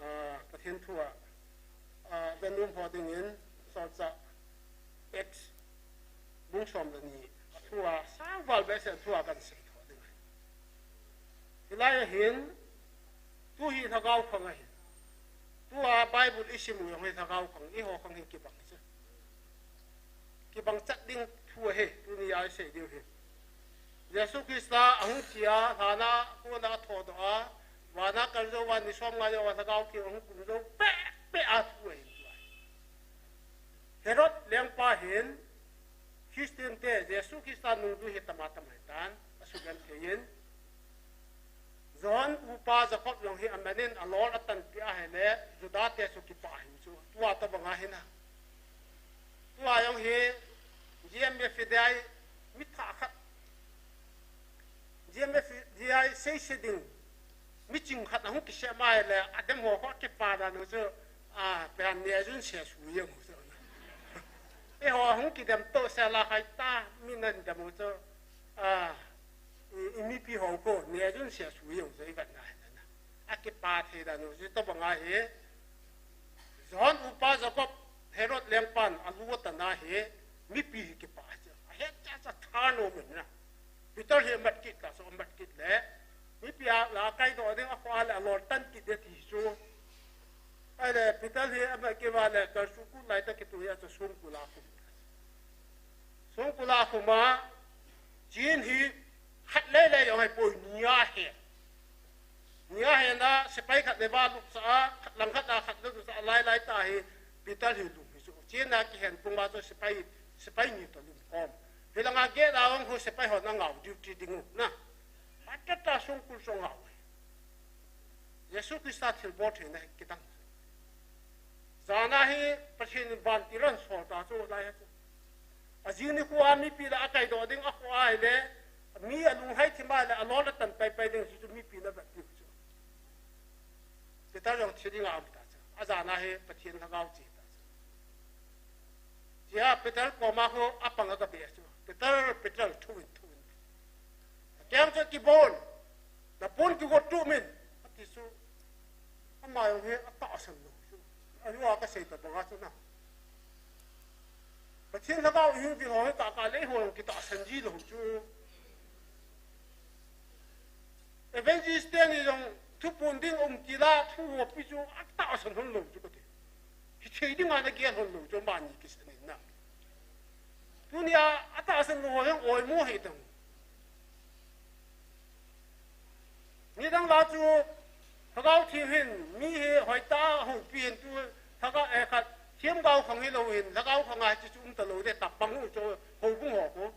Ah, Pathian thu a, ah, ve nom ho ding in, solchah Acts, bung som le ni. Tua, sangval behseh thua kan sei tho ding ahi. Hilai ahin, tu hi lhagao khang ahi. Tua Bible i sim u jong hi lhagao khang, eiho khang hi kibang chu. Kibang chat ding thu ahi, tuni a i sei diu hi. Jesu Christa ahung thi a, lhana kona a thodoh a, vana kal jou a, ni som nga jou a, lhagao theng ahung kum jou peh peh a thu ahi. Herod lengpa hin, Christian te Jesu Christa nungzui hi tama tama hitan, asugenthei in. John upa Jacob jong hi amanin alol atanpeh ahile, Juda te chu kipah ahi chu. Tua tobang ahi na. Tua jong hi, G M F D I, mi thah khat. G M F D I seise ding. Mi ching khat ahung kisem ahile, adem ho ho kipa dan u chu, a, pen ne jun se su jeng u chu. Eiho ahung kidem to se la khai ta, mi nan dem u chu, a, i, i mipi ho ko, ne jun se su jeng u chu i vet na hi na. Akipa thei dan u chu tobang ahi. John upa Jacob, Herod lengpan alu atan ahi, mipi hi kipah chu. Ahet cha cha tha nom in na. Peter hi amat kit ta, so amat kit le. Mipi a la kaidoh ding akhoh a le alol tan kit ding ti chu. Ahile Peter hi amat kit uva le, kal sungkul lai tah kituh a chu sungkul a khum. Sungkul a khum a, Chin hi khat lele jong ahipoi, ni a hen. Ni a hen a, sepai khat le va lupsah a, khat lang khat a khat le lupsah a, lai lai tah hi Peter hi lum hi chu. Chin a kihen pum a chu sepai, sepai ni toh lum khom. Hilanga gate a hung khu sepai hon angau duty ding u na. Phat tah tah sungkul chu angau. Jesu Christa thilbol theina hi kidang. Jana hi Pathen in vantil ahin sol ta chu lai a chu. Ajing nikho a mipi la akaidoh ding akhoh ahile, mi alunghai thim ahile, alol atan pai pai ding chu mipi na vet diu chu. Peter jong thi ding a um ta chu. Ajana hi Pathen lhagao che ta chu. Tia Peter koma khu apang a gabe chu. Peter, Peter, thu in, thu in. Keng chu kibon. Napon kigot tuh min. Ati chu. Ama jong hi atahsan lou chu. Ahiu a kasei tobang a chu na. Pathen lhagao ihin vil ho hi tahkah le eiho jong kitahsan ji lou chu. Evangelist teni jong thupon ding um ti la thu hopi chu atahsan hon lou chu kati. Hithei dinga nagel hon lou chu amani kisan in na. Tunia atahsan lou ho jong oimo hi tang. Nidang la chu, lhagao theng hin, mi hi hoitah a houpi hin tu, lhagao, eh, khat, themgao khang hilou hin, lhagao khang a hiche chu um talou ding, tapang u chu, houbung ho khu.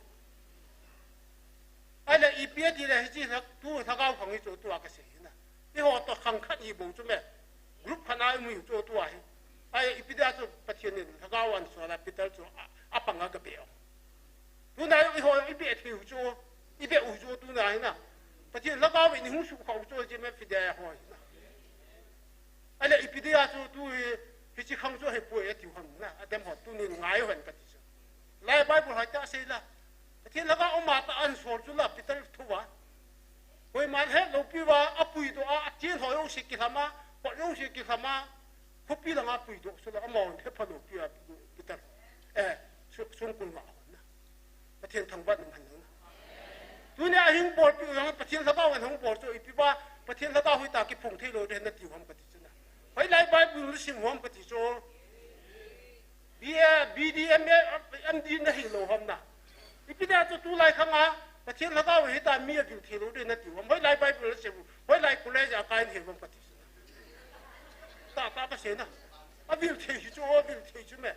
Ahile ipi ati le hiche lha-, tu lhagao khang hi chu tua kasei hi na. Eiho toh khang khat hi bou chu me. Group khat a um hi chu tua hi. Ahile ipi dia chu Pathen in lhagao ahin sol a Peter chu a, apang a gabe u. Tuna jong eiho jong i beh thei u chu, i beh u chu tuna hi na. Pathen lhagao in i hung suhkhah u chu, G M F D I ho hi na. Ahile ipi dia chu tu hi, hiche khang chu ahipoi atiu ham na, adem ho tunin ngai u hen kati chu. Lai Bible hoitah a sei la. Pathen lhagao ama tah a ahin sol chu la, Peter thu va. Koiman het lou pi uva, apuidoh a, achen ho jouse kilham a, khut jouse kilham a, khopi langa puidoh chu la, amahon hepha lou pi uva, Peter. Eh, su-, sungkul nga hon na. Pathen thangvah in um hen lang. Tunia hung bolpeh u jong Pathen lhagao in hung bol chu ipi va, Pathen lhagao hoitah kiphong thei lou ding natiu ham kati chu na. Hoilai Bible nasim u ham kati chu. B A, B D, M A, M D nahilou ham na. Ipi dia chu tulai khang a, Pathen lhagao hoitah mi avil thei lou ding natiu ham. Hoilai Bible nasim u, hoilai college a kai nahi ham kati chu na. Tahtah kasei na. Avil thei hi chu, avil thei chu me.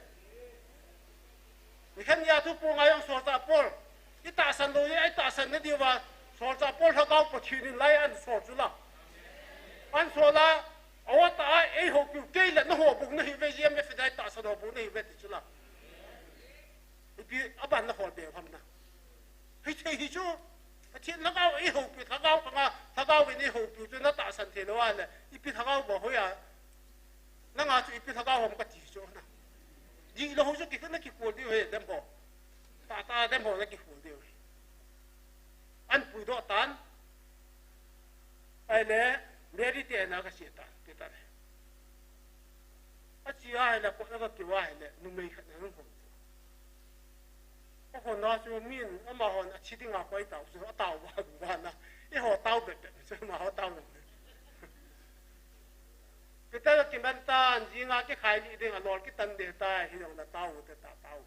Nikhat nia thu Paul ngai jong solchah Paul. I tahsan lou, i tahsan nadiu va. Solchah Paul lhagao Pathen in lai ahin sol chu la. Ahin sol a, awa tah a, ei houpiu kei le na houbung nahi uve, G M F D I tahsan houbung nahi uve ti chu la. Ipi, aban na hol be ham na. Hithei hi chu. Pathen lhagao ei houpiu, lhagao khang a, lhagao in ei houpiu chu na tahsan thei lou a le. Ipi lhagao ba hoi a. Nanga chu ipi lhagao ham kati chu na. Dihlou chu kikhen na kikhol diu hi dem ho. Tahtah dem ho na kikhol diu hi. Ahin puidoh tan. Ahile Mary te na kache tan, Peter. Ache ahile, kot a kakeu ahile, numei khat na hung hom. Hon na chu min amahon athi dinga koi tao chu atao va va na. Eiho tao bet bet chu amaho tao bet. Peter kiman tan, jinga kikhai ni ding a lol kitan de ta, hi jong na tao te ta tao.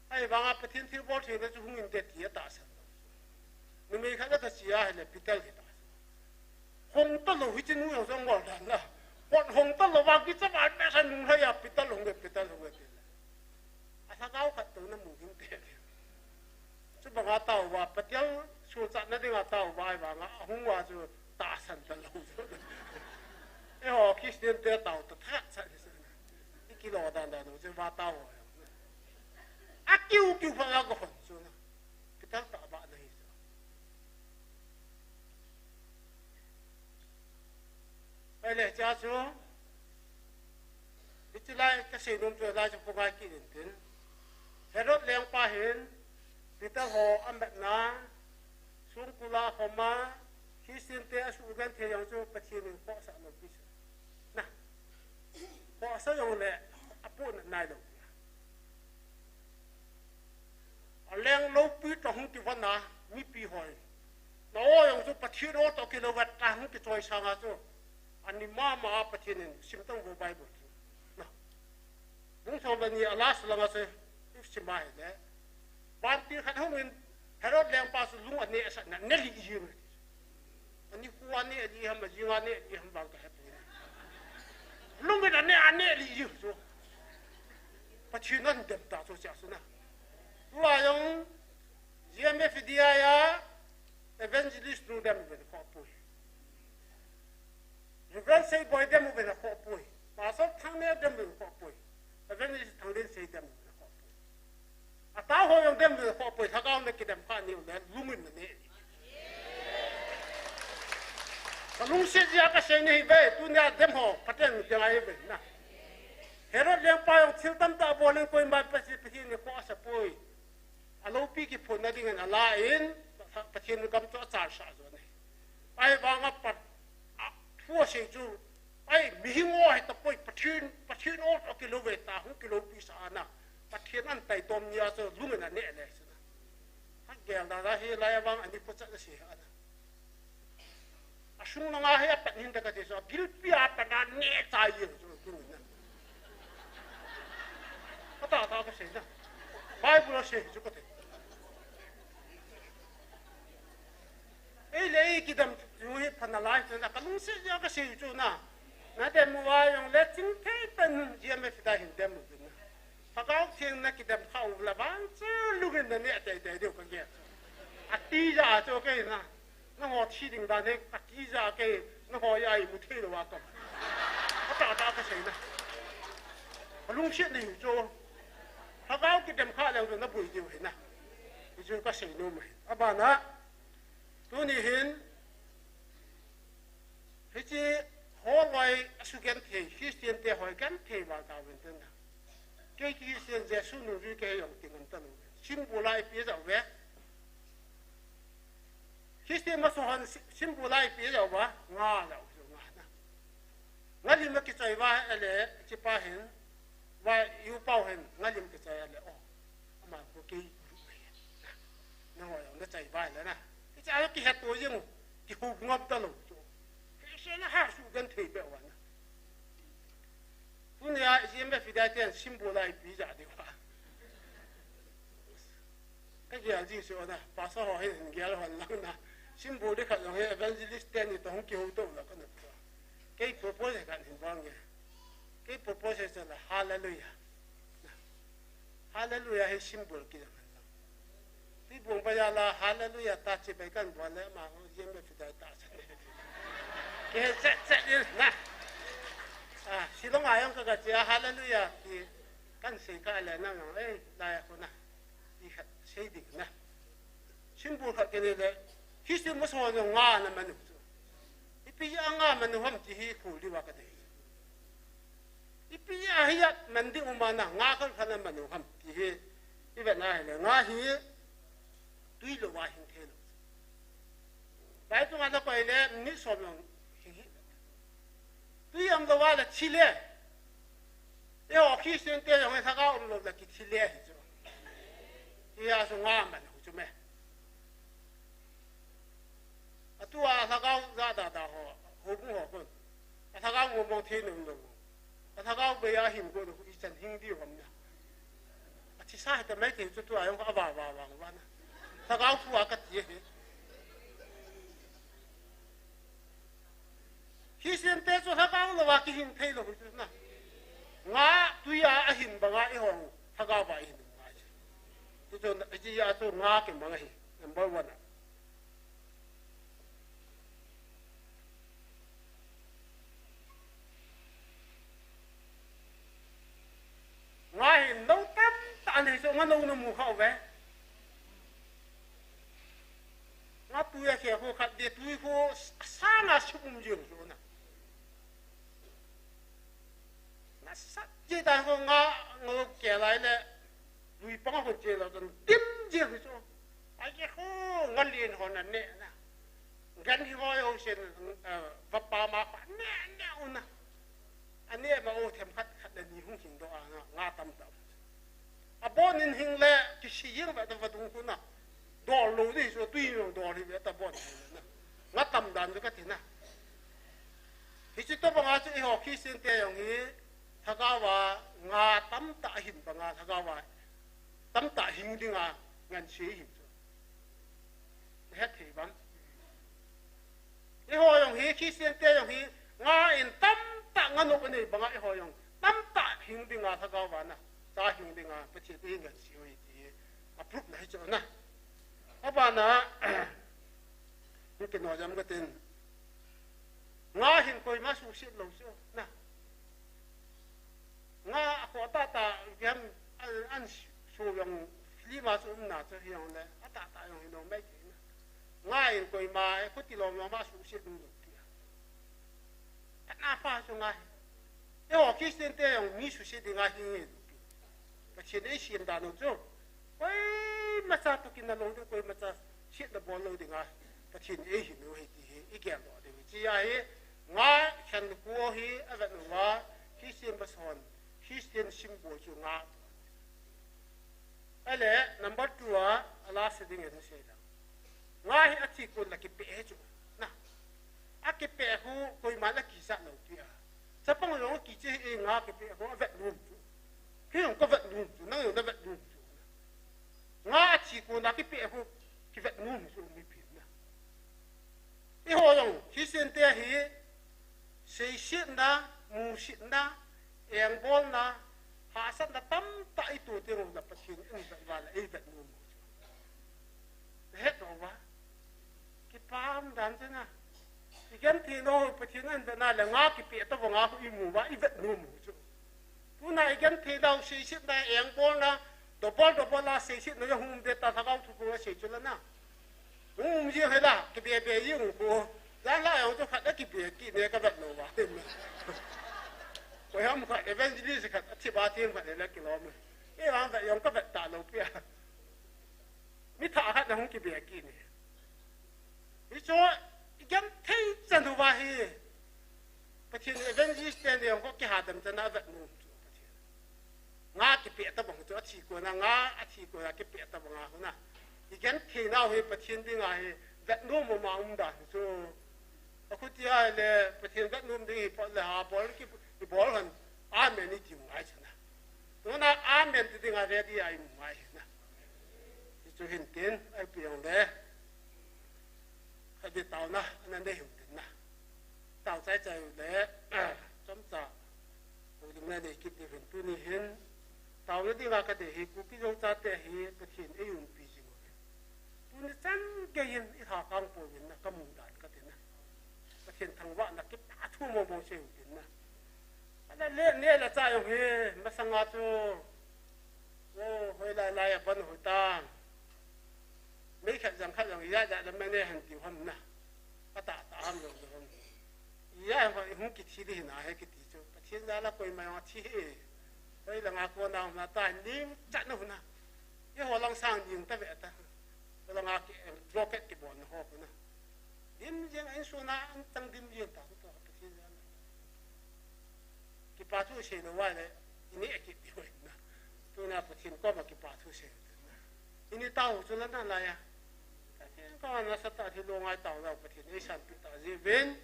Ahivanga Pathen thilbol theina chu hung inte ti atahsan. Numei khat a kachi a ahile Peter hi ta. Hong talou hiche nu jong jong ngol dan la. Pot hong talou va kicha va mesa nung lhai a Peter hong ve, Peter hong ve ti. A lhagao khat touna mu ding te. Chubanga tao va, Pathen sulchatna dinga tao va, ahivanga ahung va chu tahsan talou. Eiho Christian te tao ta that chat. Ikilo dan dan chu va tao. Akiu kiu pha la ko hon chu na. Peter tah va na hi chu. Ahile cha chu. Hiche lai kasei nom chu lai chu ko ngai kit in tin. Herod lengpa hin Peter ho amatna, songkul a khoma, Christian te asugenthei jong chu Pathen in khohsah lou pi sa. Na. Khohsah jongle apohnat nailou pi. Aleng loupi toh hung kivon a, mipi hoi. Nao jong chu Pathen o toh kilou vet a hung kichoi sanga chu. Ani mama a Pathen in simtang vo Bible chu. Na. Bung som le ni a last langa chu, isim a hile. Vantil khat hungin Herod lengpa chu lung aneh sah na, neh lih jing. Ani khu aneh lih ham, ajing aneh lih ham vang kahepoi. Lungin aneh, aneh lih jing chu. Pathen in adem ta chu chia chu na. Tua jong G M F D I a evangelist nu dem uvin khohpoi. Reverend Seiboi dem uvin khohpoi. Pastor Thangneo dem uvin khohpoi. Evangelist Thanglinsei dem uvin khohpoi. Atao ho jong dem uvin khohpoi. Lhagao na kidem kha niu le lungin na neh. Kalungset jeh a kasei nahi ve, tunia dem ho, Pathen ding ahi ve na. Herod lengpa jong thil tamtah abol in koima Pathen, Pathen in khohsah poi. Aloupi kiphonna dingin ala in, Pathen gam chu achalsah jo ahi. Ahivanga pat, a, thu asei chu, ai, mihing o ahi tapoi, Pathen, Pathen o toh kilou ve ta, hung kiloupi sah ana. Pathen an taitom nia chu lungin aneh le chu na. Agel da da hi lai vang ani pochat asei ana. Asung langa hi apat hin ta kati chu, agilpi a pat a neh chai jeng chu, chu na. Atah tah kasei na. Bible a sei chu kati. Ei le ei kidem chu hi pha nalai chu na, kalungset jeh a kasei chu na. Nadem uva jongle chingthei tah in G M F D I a hin dem u na. Lhagao Theng na kidem kha u le vang chu lungin na neh teitei diu kagel. Atija chu kei na. Nangho thi ding dan hi katija kei, nangho a imu thei lou a tom. Atah tah kasei na. Kalungset nahiu chu. Lhagao kidem kha leu chu naboi diu ahi na. Hichu kasei nom ahi. Abana. Tuni hin. Hiche holoi asugenthei, Christian te ho genthei val tauvin tin na. Kei Christian Jesu nungjui kei jong ti ngam talou. Symbol a ipi jao ve. Christian maso hon si-, symbol a ipi jao va, nga jao jao nga na. Nga lim a kichoi va ele, chipa hin, va iu pau hin, nga lim kichoi ele, oh, ama ko kei group ve. Na ho jao na choi va ele na. Kicha kihetto jing, kihou ngam talou. Christian a ha sugenthei be va na. Tunia G M F D I ten symbol a ipi ja diu va. Kagel ji chu na, pastor ho hin gel hon lang na. Symbol ding khat jong hi evangelist teni toh hung kihou to la kana. Kei propose khat hin bang e. Kei propose chu la hallelujah. Hallelujah hi symbol kiti jong ahi. Tui bung bai a la hallelujah ta chi bai kan bol le ama ho G M F D I ta sa. Kihe chet chet in na. Ah, Shillong a jong ka, kachi a hallelujah ti kan sei ka le na jong, eh, lai a khu na. Ti khat sei ding na. Symbol khat kinei le, history maso jong nga na manu chu. Ipi a nga manu ham ti hi khu liu a kadei. Ipi a hi a man ding um a na nga khat khat na manu ham ti hi. I vet na hile nga hi tui lou a hing thei lou. Vai tu nga na koi le ni som jong hing hi. Tui um lou a le thi le. Eiho Christian te jong hi lhagao um lou le kithi le hi chu. Hiya chu nga man hu chu me. Atua lhagao ja da da ho, ho bu ho kun. A lhagao mo mo the nung nung. A lhagao be ya hin ko i chan hing di hom na. A thi sa he ta mai the chu tua yong a va va va va na. Lhagao thu a ka ti he. Christian te chu lhagao lou a kihin thei lou chu na. Nga tui a ahin banga i hong lhagao va i hin ngai. Ti chu na, ti a chu nga ki mang hi. Number one a. Nga hin no tam ta nei chu nga no na mu kha ve. Nga tui a khe khu khat de tui khu sanga sum um jing chu na. Nasat je ta khu nga ngo ke lai le lui pang khu che lo tan dim jing chu. Ai ke khu nga lien ho na ne na. Gan hi ho yo sen va pa ma pa ne ne u na. Ane ma o them khat khat le ni hung hing do a nga, nga tam ta. A bon in hing le ki si yeng ve ta va dung khu na. Dol lo ni so tui lo dol hi ve ta bon hing le na. Nga tam dan ve ka ti na. Hi chi to banga chu i ho Christian te yong hi thagawa nga tam ta hin banga thagawa tam ta hing dinga ngan si hi chu. Het thei bang. I ho yong hi, Christian te yong hi, nga in tam ta nga no nei banga i ho yong tam ta hing dinga thagawa na. Cha hing dinga, Pathen te hing ngan si oi ti. A proof na hi chu na. A ba na, ni ke no jam ka tin. Nga hin koima suhset lou chu na. Nga a kho ta ta, gam an, an su yong film a chu um na chu hi yong le, a ta ta yong hi no mai ti na. Nga in koima, e khuti lom lom a suhset um lou ti a. Patna pa chu nga hi. E ho Christian te yong mi suhset ding a hi nge lou ti. Pathen ei siam dan u chu. Koimacha tukin na lou ding, koimacha siet na bol lou dinga Pathen ei hin u hi ti hi i gel doh ding. Chi a hi nga khen khu hi a vet u va Christian bason, Christian symbol chu nga. Ale number two a, a last ding en sei la. Nga hi a thi kon la kipe he chu. Na. A kipe khu koima la kisa lou ti a. Chapang jong kiche hi nga kipe khu a vet nom chu. Hi jong ka vet nom chu, nang jong na vet nom chu. Nga a thi kon a kipe khu kivet nom chu mi pin na. I ho jong Christian te hi seisetna, musetna, engbolna, hahsatna tamtah i to teng u la Pathen in vet uva la ei vet nom u chu. Na het lou va. Kipah dan chu na. I genthei nau Pathen in vetna le nga kipe ta banga khu i mu uva i vet nom u chu. Tuna i genthei nau seisetna engbolna, double double a seisetna jong hung um ve ta lhagao thu khu a sei chu la na. Hung um jing hela, kibe be jing u khu. Jan la jong chu khat a kibe kit ne ka vet lou va. Koi ham khat evangelist khat a thi ba theng khat le kilom. E vang vet jong ka vet ta lou pia. Mi thah khat na hung kibe kit ne. Hi chu i genthei chan u va hi. Pathen evangelist te ni jong ko kiha dam chan a vet nom chu Pathen. Nga kipe ta bang chu a thi kon a, nga a thi kon a kipe ta banga khu na. I genthei nau hi Pathen dinga hi vet nom ma um dan chu. A khuti a le Pathen vet nom ding hi pot le ha bol ki i bol han. Amen i ti ngai chu na. Tuna amen ti dinga ready a i mu ngai na. Hi chu hin tin, ai pi jong le. Kha di tauna, ana nei hung tin na. Tao chai chai u le, chomcha. Holding na nei kit ding hin tuni hin. Taona dinga ka dei hi, Kuki Zo chate hi, Pathen ei umpi jing u hin. Tuni chan gei hin, i lhakang pouvin na, ka mu dan ka ti na. Pathen thangvahna kipah thu mong mong sei u tin na. Ana le, ne la cha jong hi, masanga chu. O, hoi lai lai a pan hoi ta. Mei khat jang khat jang, ya ya la mei ne han ti ham na. Ka ta ta ham lo lo ham. Ya hoi hung kithi di na he kiti chu. Pathen jal a koima jong thi he. Hoi langa kona hung na ta ning chat na hung na. Ye ho lang sang ning ta ve ta. Ho langa ki, em, rocket kibol na ho ko na. Dim jeng a insung a, an tang dim jeng ta ko Pathen jal a. Kipa thu sei lou va le, i neh kit diu ahi na. Tuna Pathen koma kipa thu sei lou na. Ini tao chu la na la ya. Pathen koma nasatah a thi lo ngai tao lo Pathen ei sanpeh tah jeh uvin.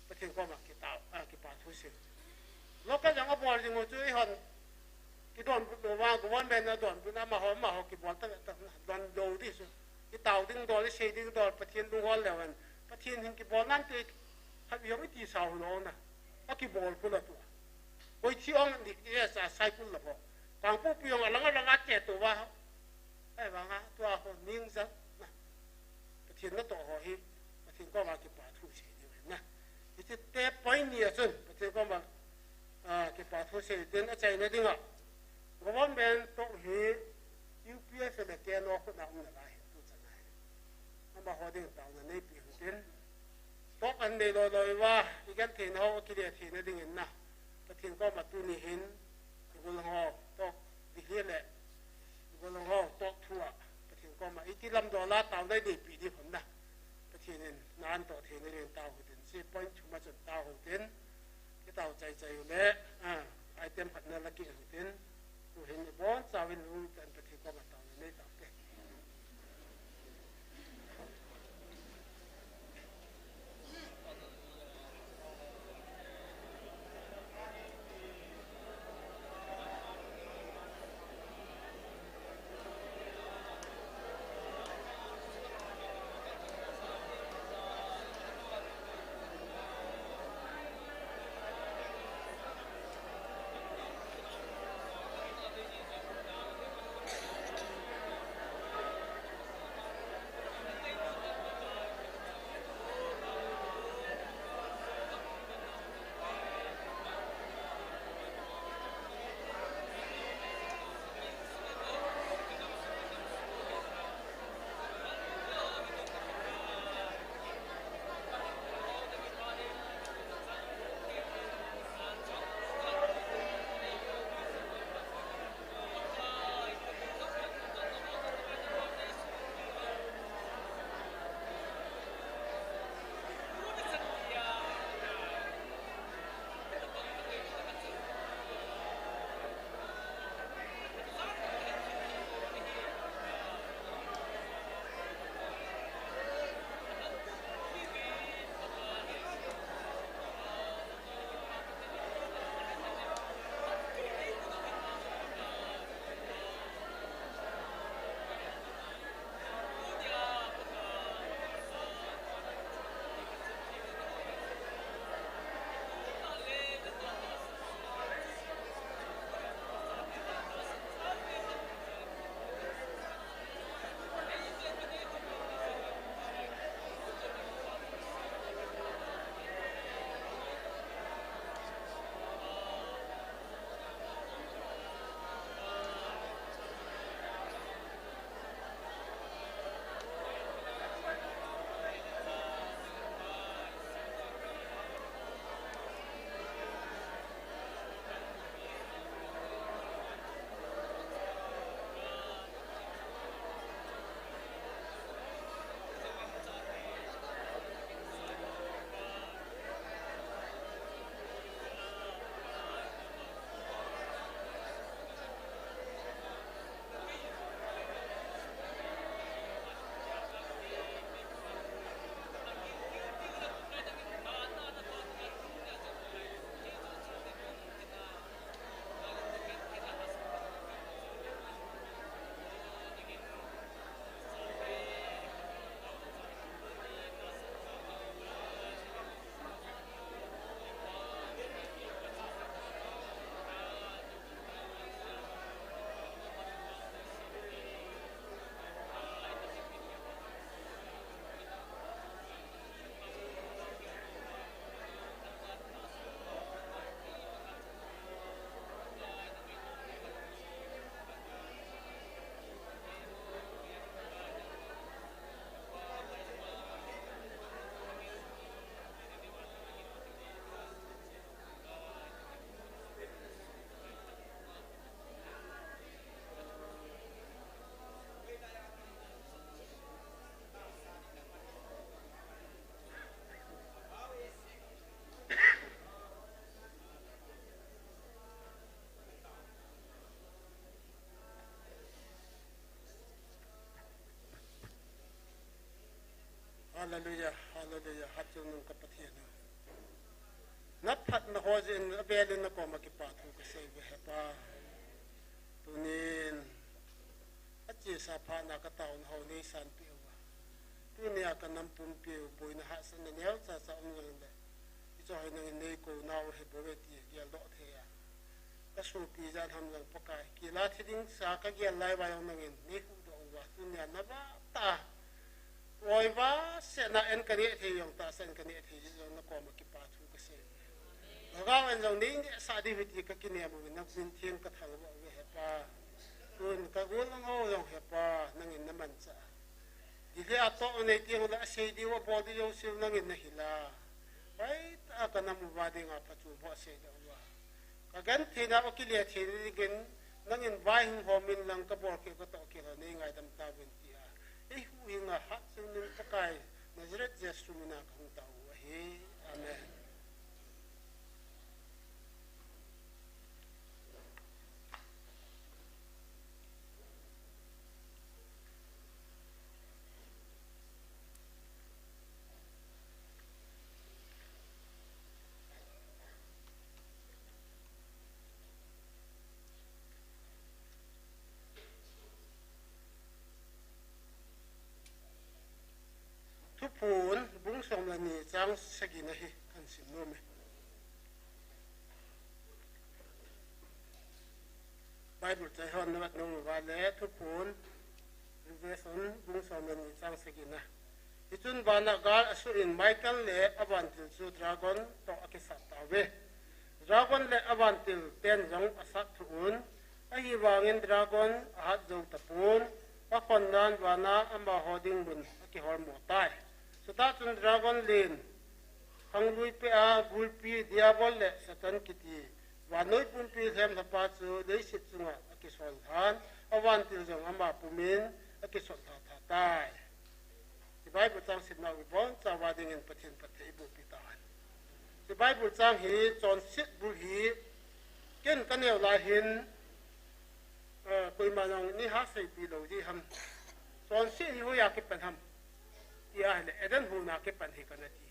Pathen koma kitao, a, kipa thu sei. Local jong abol jing u chu eihon kidonbut lou vang, government in adonbut na, amaho, amaho kibol ta, ta, donlou di chu. Kitao ding dol, isei ding dol, Pathen lunghol leu hen. Pathen hin kibol nante, khat jong iti sao lou na. Akibol khu la tua. Koi thi ong dik e sa cycle la ho. Kangpokpi jong alang alang a che to va. Ahivanga tua ho ning jat na. Pathen natoh ho hi, Pathen koma kipa thu sei diu ahi na. Hiche te point ni a chun, Pathen koma, a, kipa thu sei tin achaina dinga. Government toh hi U P F le K N O khut a um nalai hi tu chan ahi. Amaho ding taona neipi u hitin. Toh an nei loi loi uva, igentheina ho akile theina dingin na. Pathen koma tuni hin, igol ho, toh, di hi le, igol ho, toh thu a, Pathen koma, iti lam dola taona neipi di hon na. Pathen in, na an toh theina dingin tao hitin, si point thum a chun tao hitin, kitao chai chai u le, a, item khat na la kit hitin, tu hin ibon chauvin lungtah in Pathen koma taona nei tau te. Hallelujah, hallelujah, hatchungnung ka Pathen. Naphatna ho jeh in avel in nakoma kipa thu kasei uve he Pa. Tunin achesa phatna kataona ho neisanpeh uva, tunia kanam pumpiu boina hahsatna neocha cha um jongle, hiche hi nangin neikou nau ahi bouve ti geldoh thei a, kasopi jat ham jong Pakai, kila thi ding sa kagel lai uva jong nangin neihuhdoh uva, tunia navah tah a oiva sena en kaneh thei jong, tahsa en kaneh thei jong nakoma kipa thu kasei uve. Lhagao en jong neinehsah diu ahi ti kakinem uvin, namin theng kathangvah uve he Pa. Tun kagol angho jong he Pa, nangin namanchah a, Delhi a toh anei teng ule asei diu abol diu jouse nangin nahil a, hoitah a kanam uva dinga phatchomho asei doh uva, kagentheina u akile theina dingin nangin vaihom in lang kabolkhel katohkhel ho neingaidam tauvin tia eihuhhing a hatchungnung Pakai Nazareth Jesu mina kahung tao u ahi. Amen. Thuphon bung som le ni chang sagi na hi kahin sim nom e. Bible chai hon navet nom uva le Thuphon Revelation bung som le ni chang sagi na. Hichun vana gal asuh in Michael le avantil chu dragon toh akisat tauve. Dragon le avantil ten jong asat thuh un, ahivangin dragon ahat jou tapon, akhonnan vana amaho ding mun akiholmo tai. Chutah chun dragon len khanglui peh a gulpi Diabol le Satan kiti vannoi pumpi lhemlhapa chu leiset chunga akisol lhan, avantil jong ama pumin akisot lha tha tai. Hiche Bible chang simna u ibonchauva dingin Pathen phatthei eibohpi tahen. Hiche Bible chang hi chonset bul hi ken kaneo lai hin, eh, koima jong neiha seipeh lou ji ham. Chonset hi hoiya kipan ham ti ahile Eden hon a kipan hi kana ti.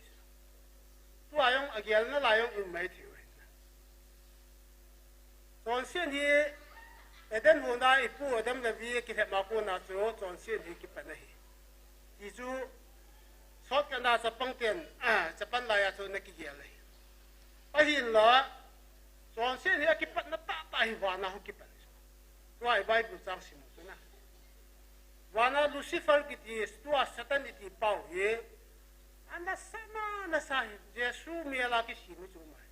Tua jong agelna lai jong um mai thei u ahi. Chonset hi Eden hon a ipu Adam le Evi akilhep ma kona chu chonset hi kipan ahi ti chu shortcut a chapang ten, ah, chapang laiya chu ana kigel ahi. Ahinla chonset hi akipatna tahtah hi vana hung kipan ahi. Tua hi Bible chang sim u chu na. Vana Lucifer kiti, tua Satan iti pau hi, anasa ma nasa hi, Jesu mel a kisem hi chu mai.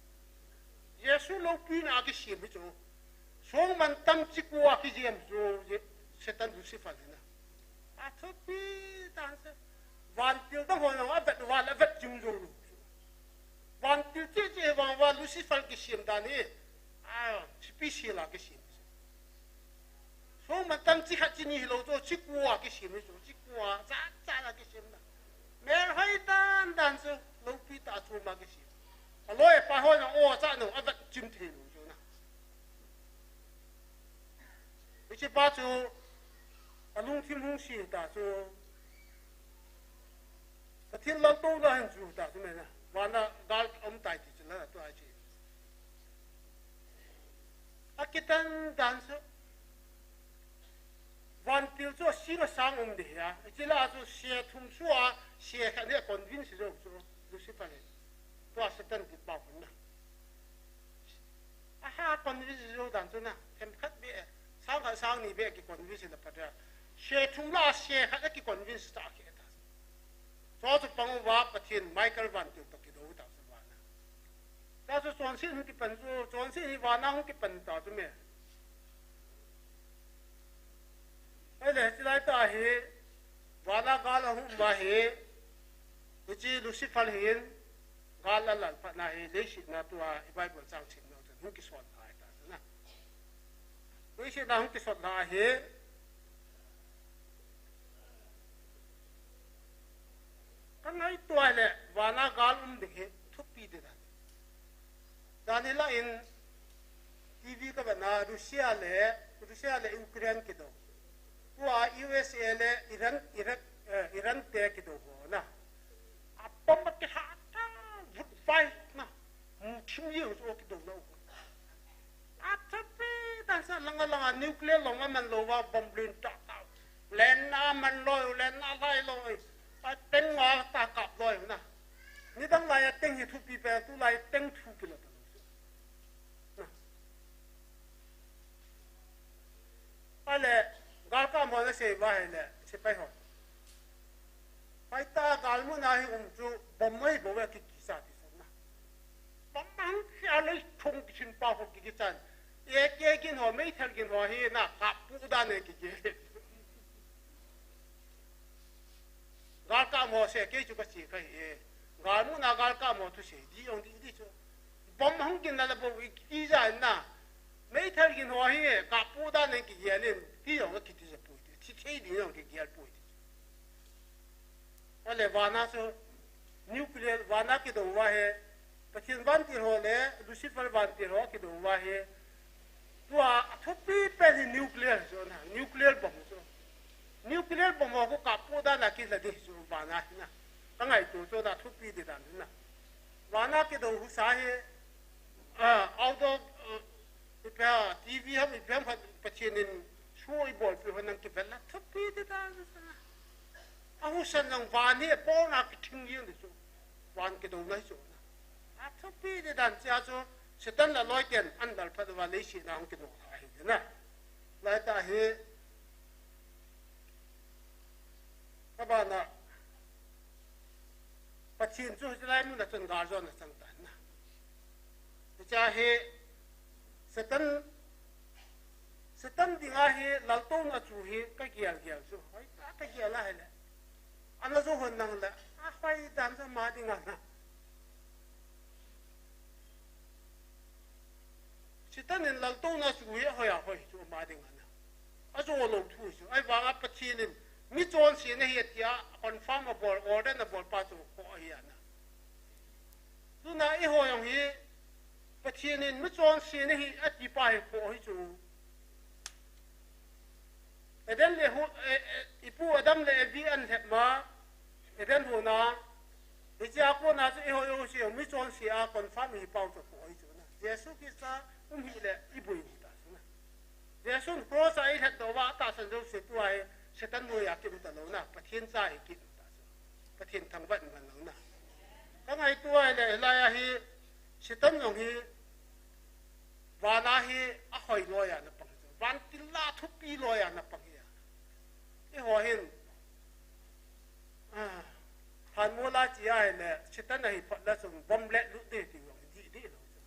Jesu loupina a kisem hi chu. Songmantam chikua kijem chu, Je-, Satan Lucifer hi na. Athupi tan se. Vantil dang hon avet uva le avet chim jou lou chu. Vantil cheh cheh vang uva Lucifer kisem dan hi, a, special a kisem. Songmantam chi khat chi ni hilou chu, chikua kisem hi chu, chikua, cha, cha la kisem na. Mel hoi dan dan chu, loupi tah a chom a kisem. Aloi apai hon jong, o, cha no, avet chim thei lou chu na. Hiche pa chu, alungthim hung se ta chu, Pathen laltouna hin chu ta chu mai na. Vana gal um tai ti chu na, tua chu. Akitan dan chu. Vantil chu asing asang um ding ahi a. Hiche lah a chu se thum sua, se khat hi a convince jou chu Lucifer hi. Tua Satan ti pa khun na. Aha convince jou dan chu na. Themkhat beh, sang khat sang ni beh ki convince na phat a. Se thum lah a se khat a ki convince ta khe ta. Chu chu pang uva Pathen Michael vantil toh kidou ta chu vana. Tua chu chonset hung kipan chu, chonset hi vana hung kipan ta chu me. Ahile, hiche lai tah hi, vana gal ahung um ahi, hiche Lucifer hin, gal alal phatna hi, leiset a tua, i Bible chang simna u chun, hung kisot lha ahi ta chu na. Leiset a hung kisot lha ahi, Ka ngaito le, vana gal um ding hi thupi ding ahi. Janhi lah in T V ka vetna, Russia le, Russia le Ukraine kidou. Tua U S A le Iran, Iraq, eh, Iran te kidou ho na. Bomb a kihla ta, vut vai na. Mu thim jeng chu kidou lou. A thupi dan sa langa langa nuclear long a man lou va bomb lin ta ta. Len na man lou, len na lai lou. A teng a ta kap lou na. Nidang lai a teng hi thupi pe, tulai teng thu kila ta lou. Na. Ale, galkap ho nasei uva ahile, sepai ho. Hoitah a galmuna hi um chu, bomb mai bou a kikisa ti sung na. Bomb hung kisa lei thung kisin pa ho kikichan. Eke gin ho, meithal gin ho hi na, kap pu dan e kiki. Galkap ho se, kei chu kache kahi e. Galmuna galkap ho thusei di jong di di chu. Bomb hung kin la la bou i kija na. Meithal gin ho hi kap pu dan e kigel in. Ti jong kiti ja pui ti. Thi thei di jong kigel pui ti. Ale vana chu nuclear vana kidou uva hi. Pathen vantil ho le Lucifer vantil ho kidou uva hi. Tua a thupi pen hi nuclear chu na, nuclear bomb chu. Nuclear bomb ho khu kap pu dan a kila di chu vana hi na. Ka ngaito chu na thupi di dan hi na. Vana kidou husa hi, ah, outdoor, ah, ipi ham, T V ham, ipi ham khat Pathen in show ibolpi ho nang kivel na thupi di dan hi na. A husa nang van hi a pon a kithing jeng di chu. Van kidou na hi chu na. A thupi di dan chia chu, Satan le aloiten an dal phat uva leiset a hung kinol ahi na. Laitah hi, abana, Pathen chu hiche lai mun a chun gal jona chang tan na. Hiche hi, Satan, Satan dinga hi laltouna chu hi kagel gel chu. Hoitah kagel ahile. Ana jo hon nang le, a hoi dan chu ama dinga na. Satan in laltouna chu hi ahoi ahoi chu ama dinga na. Ajo lou thu chu. Ahivanga Pathen in mi chonse nahi atia confirm abol, order abol pa chu kho ahi ana. Tuna eiho jong hi Pathen in mi chonse nahi ati pa hi kho ahi chu. Eden le hu, eh, eh, ipu Adam le Evi an lhep ma, Eden huna, hichea kona chu eiho jouse mi chonse a confirm hi pau chu kho ahi chu na. Jesu Christa um hile ibui hi ta chu na. Jesun cross a eilhatdoh uva atahsan jouse tua hi Satan noiya kium talou na, Pathen cha hi kium ta chu. Pathen thangvah in man lou na. Ka ngaito ahile, hilai a hi Satan jong hi vana hi ahoi loiya ana pang chu. Vantil a thupi loiya ana pang hi a. Eiho hin, ah, phan mola chi ahile, Satan ahi phat la chun bomb let lut ding ti jong hi dih dih lou chu.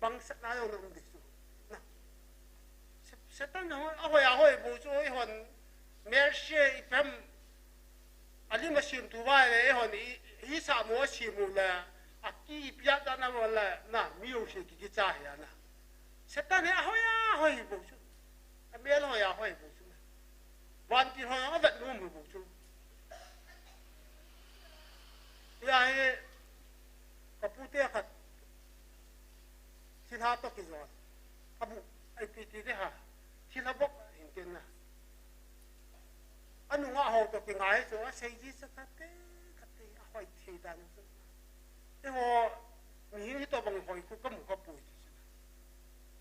Bangsatna jong na um ding chu. Na. Sa-, Satan jong ahoi ahoi bou chu, eihon mercy ipi ham, alim asem thu uva le, eihon i, i sahmo asem u le, aki ipi a dan a le, na, mi jouse kikicha hi a na. Satan hi ahoi ahoi bou chu. Amel hoi ahoi bou chu. Vantil hoi avet nom bou chu. Hia hi, kapu te khat, thilha toh kijot. Abu, ipi ti ding ham. Thilha bok in ken na. Anunga ho toh kingai chu, asei ji chu khat te, khat te, ahoi thei dan chu. Eiho, mihem hitoh bang hoi khu kamu kapoi ti chu.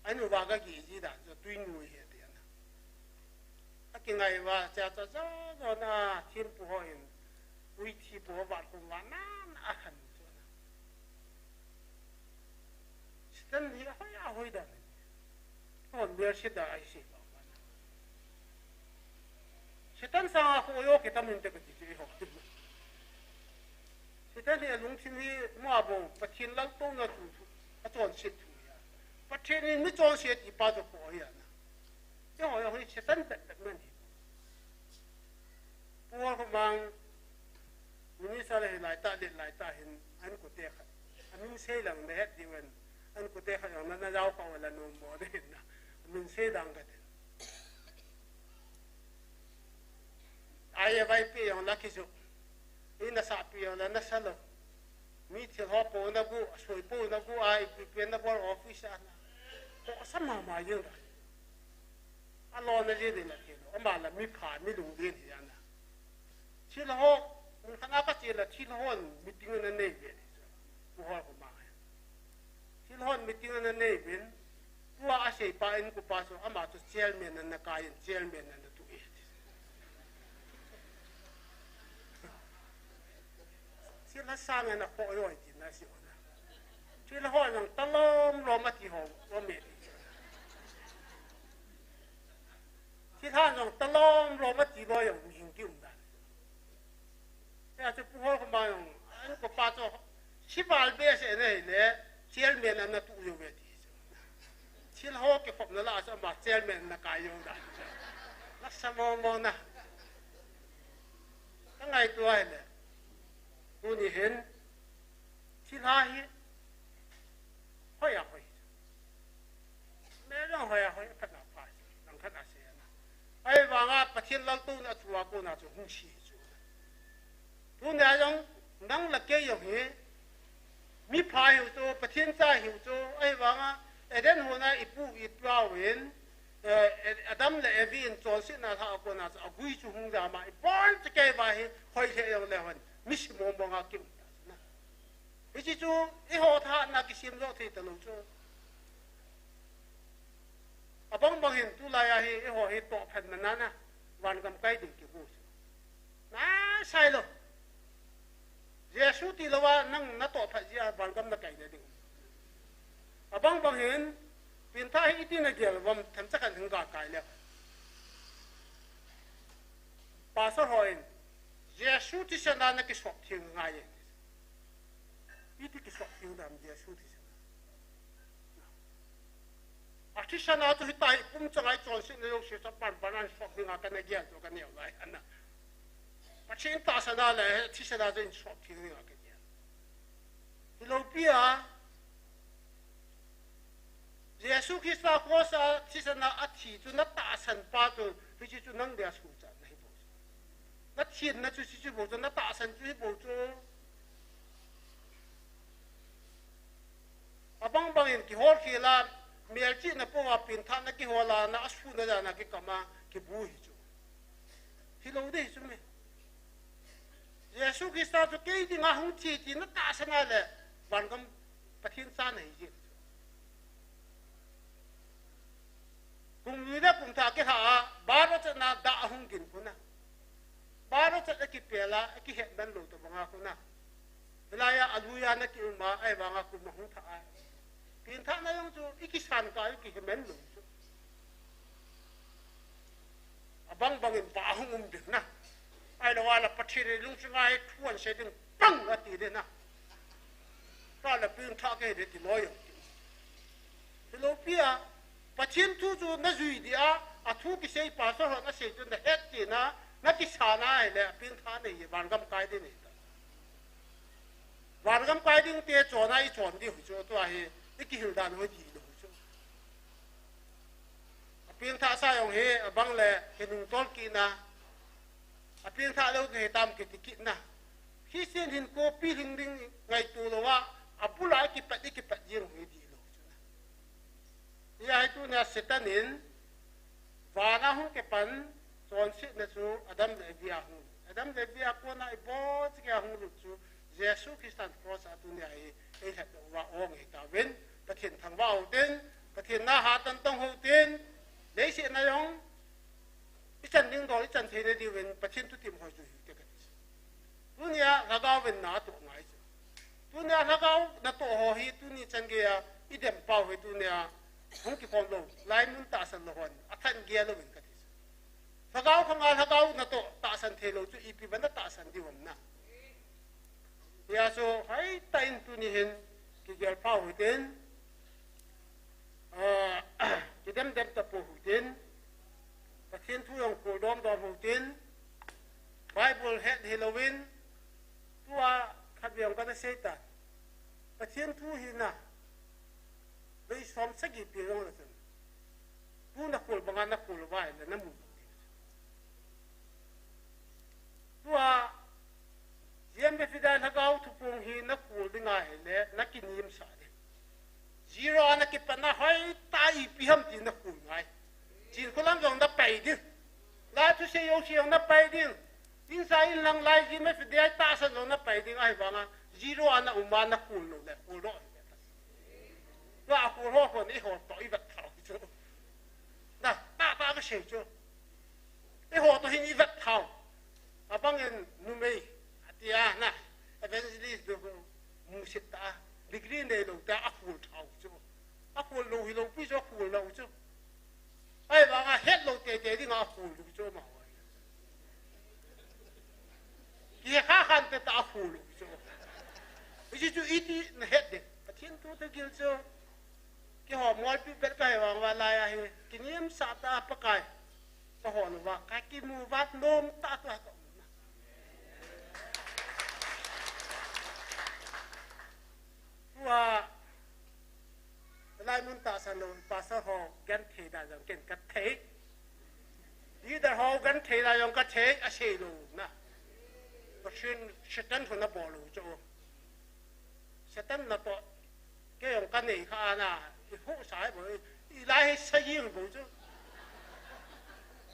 Anuva kagel ji dan chu, tui nui hi ti ana. Akingai uva, cha cha cha, cha na, thempu hon, ui thempu ho vat khum uva, na, na, akhan chu na. Satan hi ahoi, ahoi dan. Hon bel sita ai si ba. Satan sanga khu yo ke tamin te ka ti ti ho. Satan hi alungthim hi mo a bou, Pathen laltouna thu, thu, achonset thu hi a. Pathen in mi chonse ti pa chu kho hi a na. Eiho, eiho hi Satan pet pet man hi. Pu Khamang, minister le hilai tah, let lai tah hin, an kote khat. Amin sei lang na het diu en, an kote khat jong na, na jao kha wala nom mo de hin na. Amin sei lang ka te. Ai, avai pi jong la kisu. I nasa pi jong la nasa lou. Mi thil ho po na gu, soi po na gu, ai, pi pi na bol office a na. Ko sa mama jeng da. Alona jeng ding la thil. Ama la mi pha, mi lunglen hi a na. Thil ho, Kum khat a ka che le thilha hon meeting ana nei uve. Pu Holkhoma. Thilha hon meeting ana nei uvin. Tua a seipa inkopa chu ama chu chairman ana kai in chairman ana tu e. Thilha sang ana kho yoi ti na si ona. Thilha hon jong talom lom ati ho, lom e. Thilha jong talom lom ati loi jong mihing ki um dan. Tia chu Pu Holkhoma jong, inkopa chu, sival behseh na hile, chairman ana tu jou ve ti chu. Thilha ho kikhopna lah a chu ama chairman ana kai jou dan. Lasa mong mong na. Ka ngaito a hile. Tuni hin, thilha hi, hoi a hoi. Mel jong hoi a hoi, phat na pha, lang khat a se na. Ahivanga Pathen laltouna a thu a kona chu hung si chu. Tunia jong, nang le kei jong hi, mipha hiu chu, Pathen cha hiu chu, ahivanga Eden hon a ipu ipa uvin, eh, Adam le Evi in chonsetna lhah a kona chu, agui chu hung jam a, ibon chakei va hi, hoi lheh jong le hon, misi mong mong a ki um ta chu na. Hiche chu, eiho thahatna kisem joh thei talou chu. Abang bang hin tulai a hi, eiho hi tohphatna na na, vangam kai ding kibu chu. Nasai lou. Jesu tilou a nang na tohphat jeh a vangam na kai na ding. Abang bang hin, pengthah hi iti na gel uvam themcha khat hin ga kai le. Pastor hon, Jesu thisan a na kisop theng ngai e. Iti kisop theng dam Jesu thisan a. A thisan a chu hitia hi pumchang a i chonsetna jouse chu apan pan a sop dinga kana gel chu ka neo lai ana. Pathen tahsan a le thisan a chu in sop theng dinga ka gel. Hilou pi a, Jesu Christa cross a thisan a athi chu na tahsan pa chu, hiche chu nang dia suhchatna hi bou chu. Na thenna chu hiche bou chu, na tahsan chu hi bou chu. Abang bang in kihol khel a, melchihna pou a pengthahna kihol a, na asuhna dan a kikam a, kibu hi chu. Hilou ding hi chu me. Jesu Christa chu kei dinga hung thi ti na tahsan a le, vangam Pathen cha na hi jeng. Kum li le kum thah kilha a, baro chatna dah a hung gin khu na. Baro chat a kipel a, a kihet man lou tobang a khu na. Hilai a, a lui a na ki um a, ahivanga kum a hung thah a. Pengthahna jong chu, i kisan kah, i kihe man lou chu. Abang bang in va hung um ding na. Ahilou a le Pathen in lungching a hi thu ahin sei ding pang ati ding na. Ka le pengthah kei ding ti loi jong ti. Hilou pi a, Pathen thu chu na jui dia, a thu kisei pastor hon asei chu na het tina, na kisan a hile, pengthah nei, vangam kai ding nei ta. Vangam kai ding te chon a i chon ding hi chu, tua hi, i kihil dan hoi ding lou hi chu. A pengthah sa jong hi, abang le, kinung tol kit na, a pengthah lou kei tam kiti kit na. Christian hin kopi hing ding ngaito lou a, abul a i kipat, i kipat jeng hoi ding lou chu na. Hijeh a hi tunia Satan in, van a hung kipan, chonsetna chu Adam le Evi a hung lut. Adam le Evi a kona ibon chikei a hung lut chu, Jesu Christan cross a tunia hi, eilhatdoh uva ong eitauvin, Pathen thangvah u hitin, Pathen na hatah in tong u hitin, leiset na jong, i chan ding dol, i chan theina diuvin, Pathen thutep hoi chu hite kati. Tunia lhagao in na atoh ngai chu. Tunia lhagao natoh ho hi tuni chan geiya i dem pau hi tunia hung kikhom lou, laimun tahsan lou hon, athan gel louvin kati chu. Lhagao khang a lhagao natoh tahsan thei lou chu ipi ban na tahsan diu ham na. Hijeh chun hoitah in tuni hin kigel pau hitin, ah, kidem dem tapou hitin, Pathen thu jong khol dom dom hitin, Bible het hilouvin, tua khat vei jong kana sei tai. Pathen thu hi na, vei som sagi pi jong le chun, tu na khol banga na khol uva ahile na mu lou ding. Tua, G M F D A lhagao thupung hi na khol ding ahile, na kinemsah ding. Zero a na kipat na hoitah ipi ham ti na khol ngai. Chinkholam jong na pai ding. Lai thusei jouse jong na pai ding. Sa in lang lai ji me fidei tahsan lou na pai ding ahi vanga. Zero ana um a na khul lou le, khul lou. Tua khul ho ho ni ho to i vet thau chu. Na, ta ta ka sei chu. I ho to hin i vet thau. Abang in numei, atia na, evangelist do musit ta, degree nei lou ta, a khul thau chu. A khul lou hi lou pi chu, a khul lou chu. Ahivanga het lou teitei dinga a khul lou chu ma. Kikha khan te ta a khul lou chu. Hichu chu iti na het de. Pathen thu te gil chu. Keiho mualpi ber kahi vang va lai ahi. Kiniamsah ta Pakai. Ka hon uva, ka kimu vat nom ta ta ka um na. Tua, lai mun tahsan lou, pastor ho genthei dan jong ken ka thei. Leader ho genthei dan jong ka thei, asei lou na. Pathen Satan ho na bol lou chu. Satan na to, kei jong ka nei kha ana, i hu sa bou, i lai hi sa jing bou chu.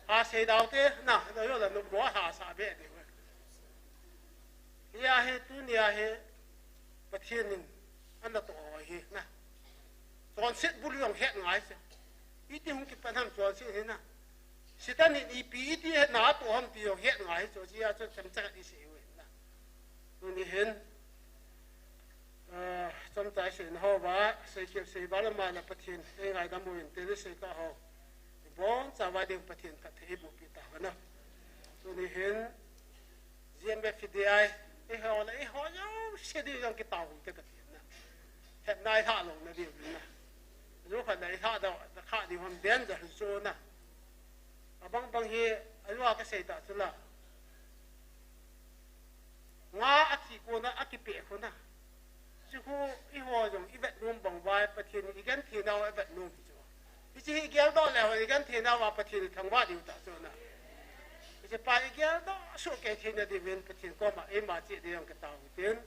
Ha sei dau te, na, na yo la no bo ha sa be de. Hia hi tunia hi, Pathen in, ana to hi, na. Chonset bul jong het ngai se. Iti hung kipan ham chonset hi na. Satan in ipi iti het na to ham ti jong het ngai chu, chia chu cham chak i sei ve na. Tuni hin, ah, chomcha i seina ho va, sei kil sei va lama na Pathen, ei ngaidam u in te le sei ka ho. Ibon cha va ding Pathen phatthei i boh pi ta va na. Tuni hin, G M F D I, i ho le, i ho jouse ding jong kitao te ka ti na. Hetna i ha lou na ding na. Ju khat na i ha da, da kha ding ham den ja chu na. Abang bang hi, a lua ka sei ta chu la. Nga a thi ko na, a kipe ko na. Chu khu i ho jong i vet nom bang vai Pathen i genthei nau a vet nom chu. Hiche hi geldoh le ho i genthei nau a Pathen i thangvah diu ta chu na. Hiche pa i geldoh soh kei theina diuvin Pathen koma eima che ding jong ka tao tin.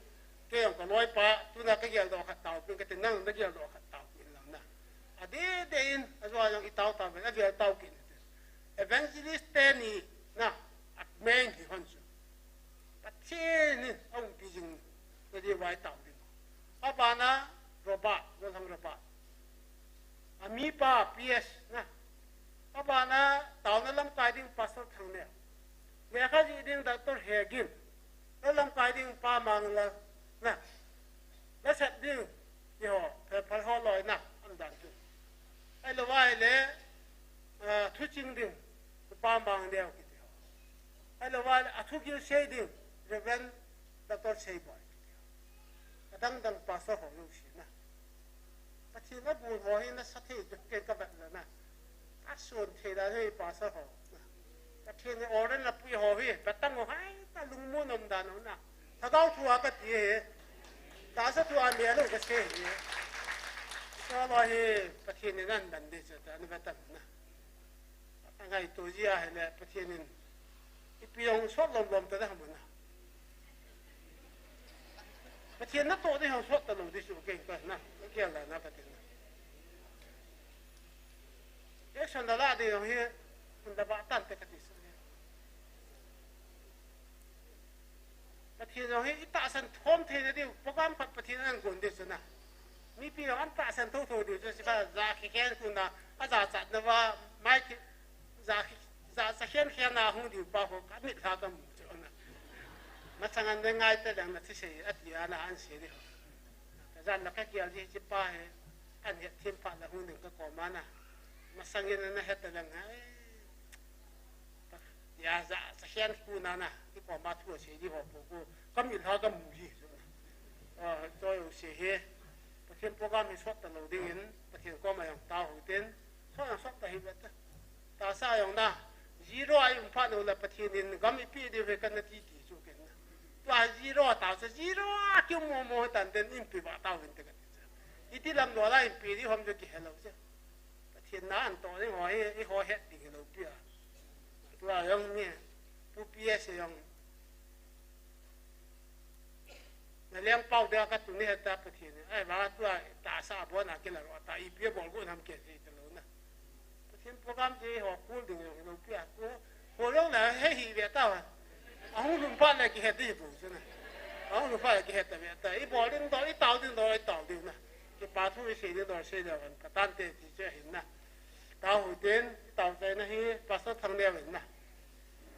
Kei jong ka loipa, tuna ka geldoh khat tao tin, ka ti nang na geldoh khat tao tin lang na. A de de in, a jua jong i tao tao ven, a vel tao kin. Evangelist teni na, a main hi hon chu. Pathen in a umpi jing na diu vai tao ding. Abana Robert, Golhang Robert. A mipa P S na. Abana taona lamkai ding Pastor Thangneo. Lekha jih ding Doctor Hegin. Na lamkai ding Pa Manglal na. Na sep ding, ti ho, phe phal ho loi na, an dan chu. Ahilou vai le, ah, thu ching ding, Pa Mangneo kiti ho. Ahilou vai le, a thugil sei ding, Reverend Doctor Seiboi kiti ho. Adang dang pastor ho jouse na. Pathen a bul ho hi na sa thei chu ken ka vet le na. A sun thei dan hi pastor ho. Pathen in order na pui ho hi, patang ho hai, ta lungmon um dan ho na. Lhagao thu a ka ti hi. Tahsa thu a mi a lo ka sei hi. Sa lo hi, Pathen in an dan de chu ta, ni ba ta na. A ngaito ji a hi le, Pathen in. Ipi jong sot lom lom ta da ham na. Pathen na to de hong sot ta lo de su ke ka na. Ke la na Pathen na. Action la la de jong hi, hun da ba tan te ka ti su. Pathen jong hi i tahsan thom thei na diu, program khat Pathen an gon de su na. Mipi jong an tahsan tho tho diu, chu si ba za khi khen ku na, a za chat na va, mai khi, za khi, za sa khen khen na hung diu pa ho, ka mit lha ka mu chu na. Masang an ngai ta dang na thi sei, a ti a na an sei de ho. Ka zan na ka kial ji chi pa he, an het thim pa la hung ding ka koma na. Masang in na het ta dang hai. Ya za, sa hian ku na na, i koma thu a sei di ho po ku, ka mit lha ka mu ji. Ah, to jouse hi, Pathen program hi sot ta lo ding in, Pathen koma jong tao hou tin, sot na sot ta hi vet ta. Tahsa jong na, zero a i um phat u le Pathen in gam i pe diu ve ka na ti ti chu ken na. Tua zero tahsa zero a ki mo mo tan den in pe ba tao vin te ka ti. Iti lam lo la in pe diu ham jo ki hello che. Pathen na an to ding ho hi, i ho het ding hi lo pi a. Tua jong ni, Pu P S jong. Na leng pau dia ka tu ni heta Pathen. Ai, va tua tahsa bon a ke la ro ta i pi bol go nam ke se te lo na. Pathen program je ho kul ding jong hi lo pi a. Ko, ko jong la he hi ve ta wa. Ahung lhun phat le kihet ding hi bou chu na. Ahung lhun phat le kihet ta ve ta. I bol ding dol, i tao ding dol, i tao ding na. Kipa thu i sei ding dol sei le van ka tan te ti chu ahin na. Tao hu ten, i tao chai na hi, Pastor Thangneo in na.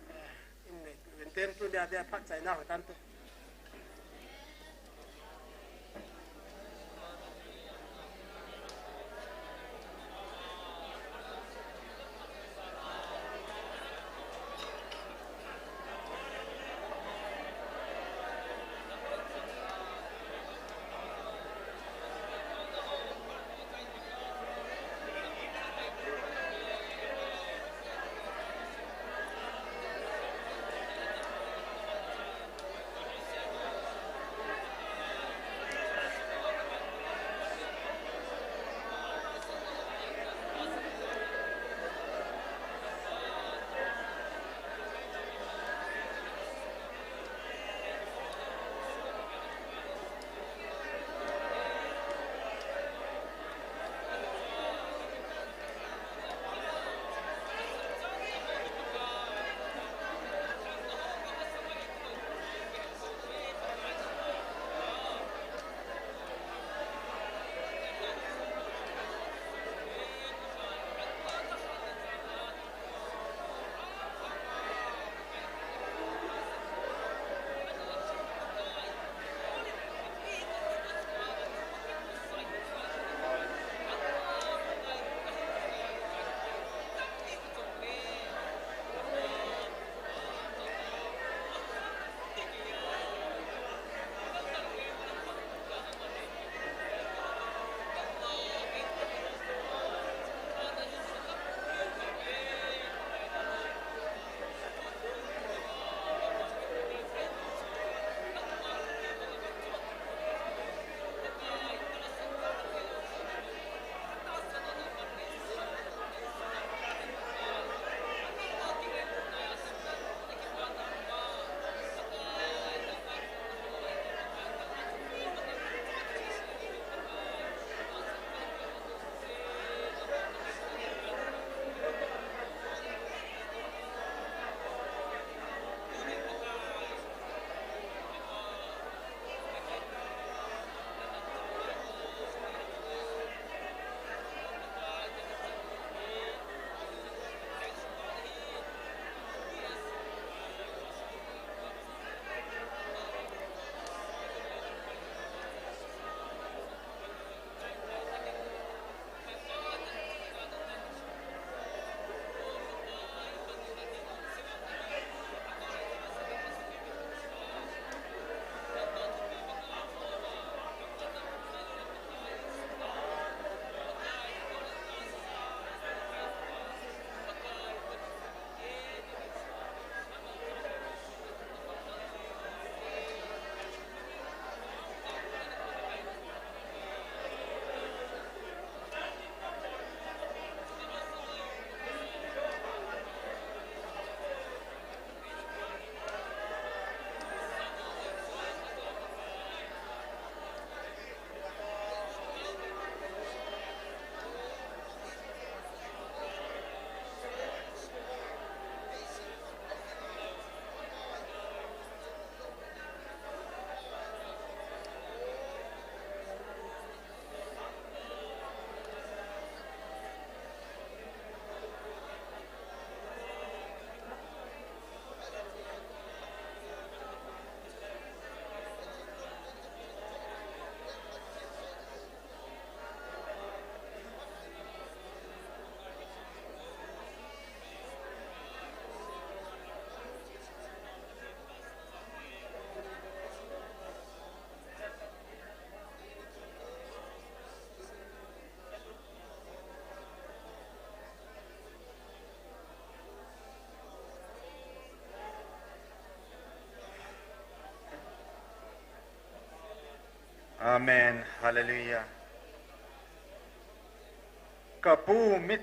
Eh, in nei tu in ten tu dia dia phat chai na hu tan te. Amen. Hallelujah. Ka pu mit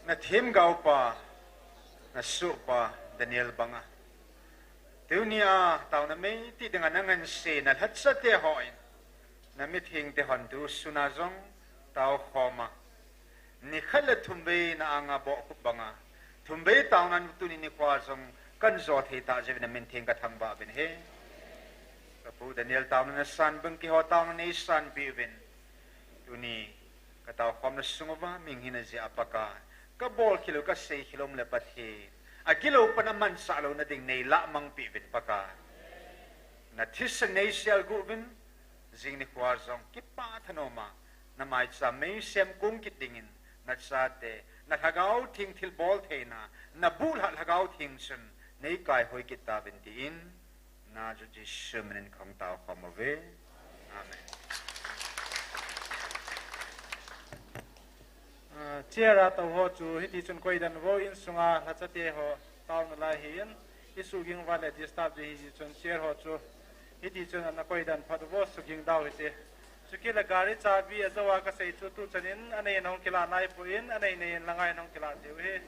na themgao pa, na soh pa Daniel banga. Tunia taona meitei dinga na ngansena lhacha te hon, na mitheng te hon tu suna jong tao khoma. Nikhat le thumvei na anga bohkhup banga. Thumvei taona tuni nikhoa jong Kan jo thei tah jeh uvin na min theng ka thangvah uvin ahi. Ka pu Daniel taona na san bang keiho taona nei sanpeh uvin. Tuni ka taokhomna sung uva mihing hina jeh a Pakai, ka bolkhel u ka seikhel u um le Pathen, agilou pan a mansah louna ding nei lahmangpeh uvin Pakai. Na thisan nei selguh uvin, jing nikho jong kipah thanoma na maicham meisem kung kit dingin, na chate, na Lhagao Theng thilbol theina, na bulhah Lhagao Theng chun nei kaihoi kit tauvin tin, na chu Jesu minin kahung taokhom uve. Amen. Ah, chair a tou ho chu hiti chun koidan uvo, insunga lhachate ho taona lai ahin, isuhging uva le disturb ding ahi jeh chun chair ho chu hiti chun ana koidan phat uvo, suhging dau hite. Chukit le gari chabi ajou a kasei chu tuchan in anei in hung kilah naipoi, anei nei in langa in hung kilah diu ahi.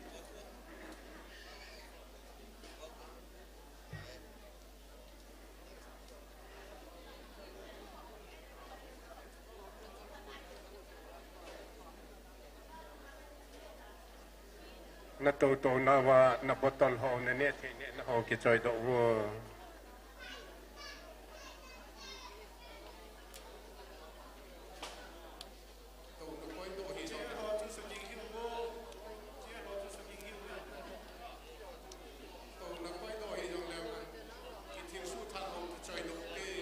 Na toutouna uva na bottle ho, na nehthei nehna ho kichoidoh uvo.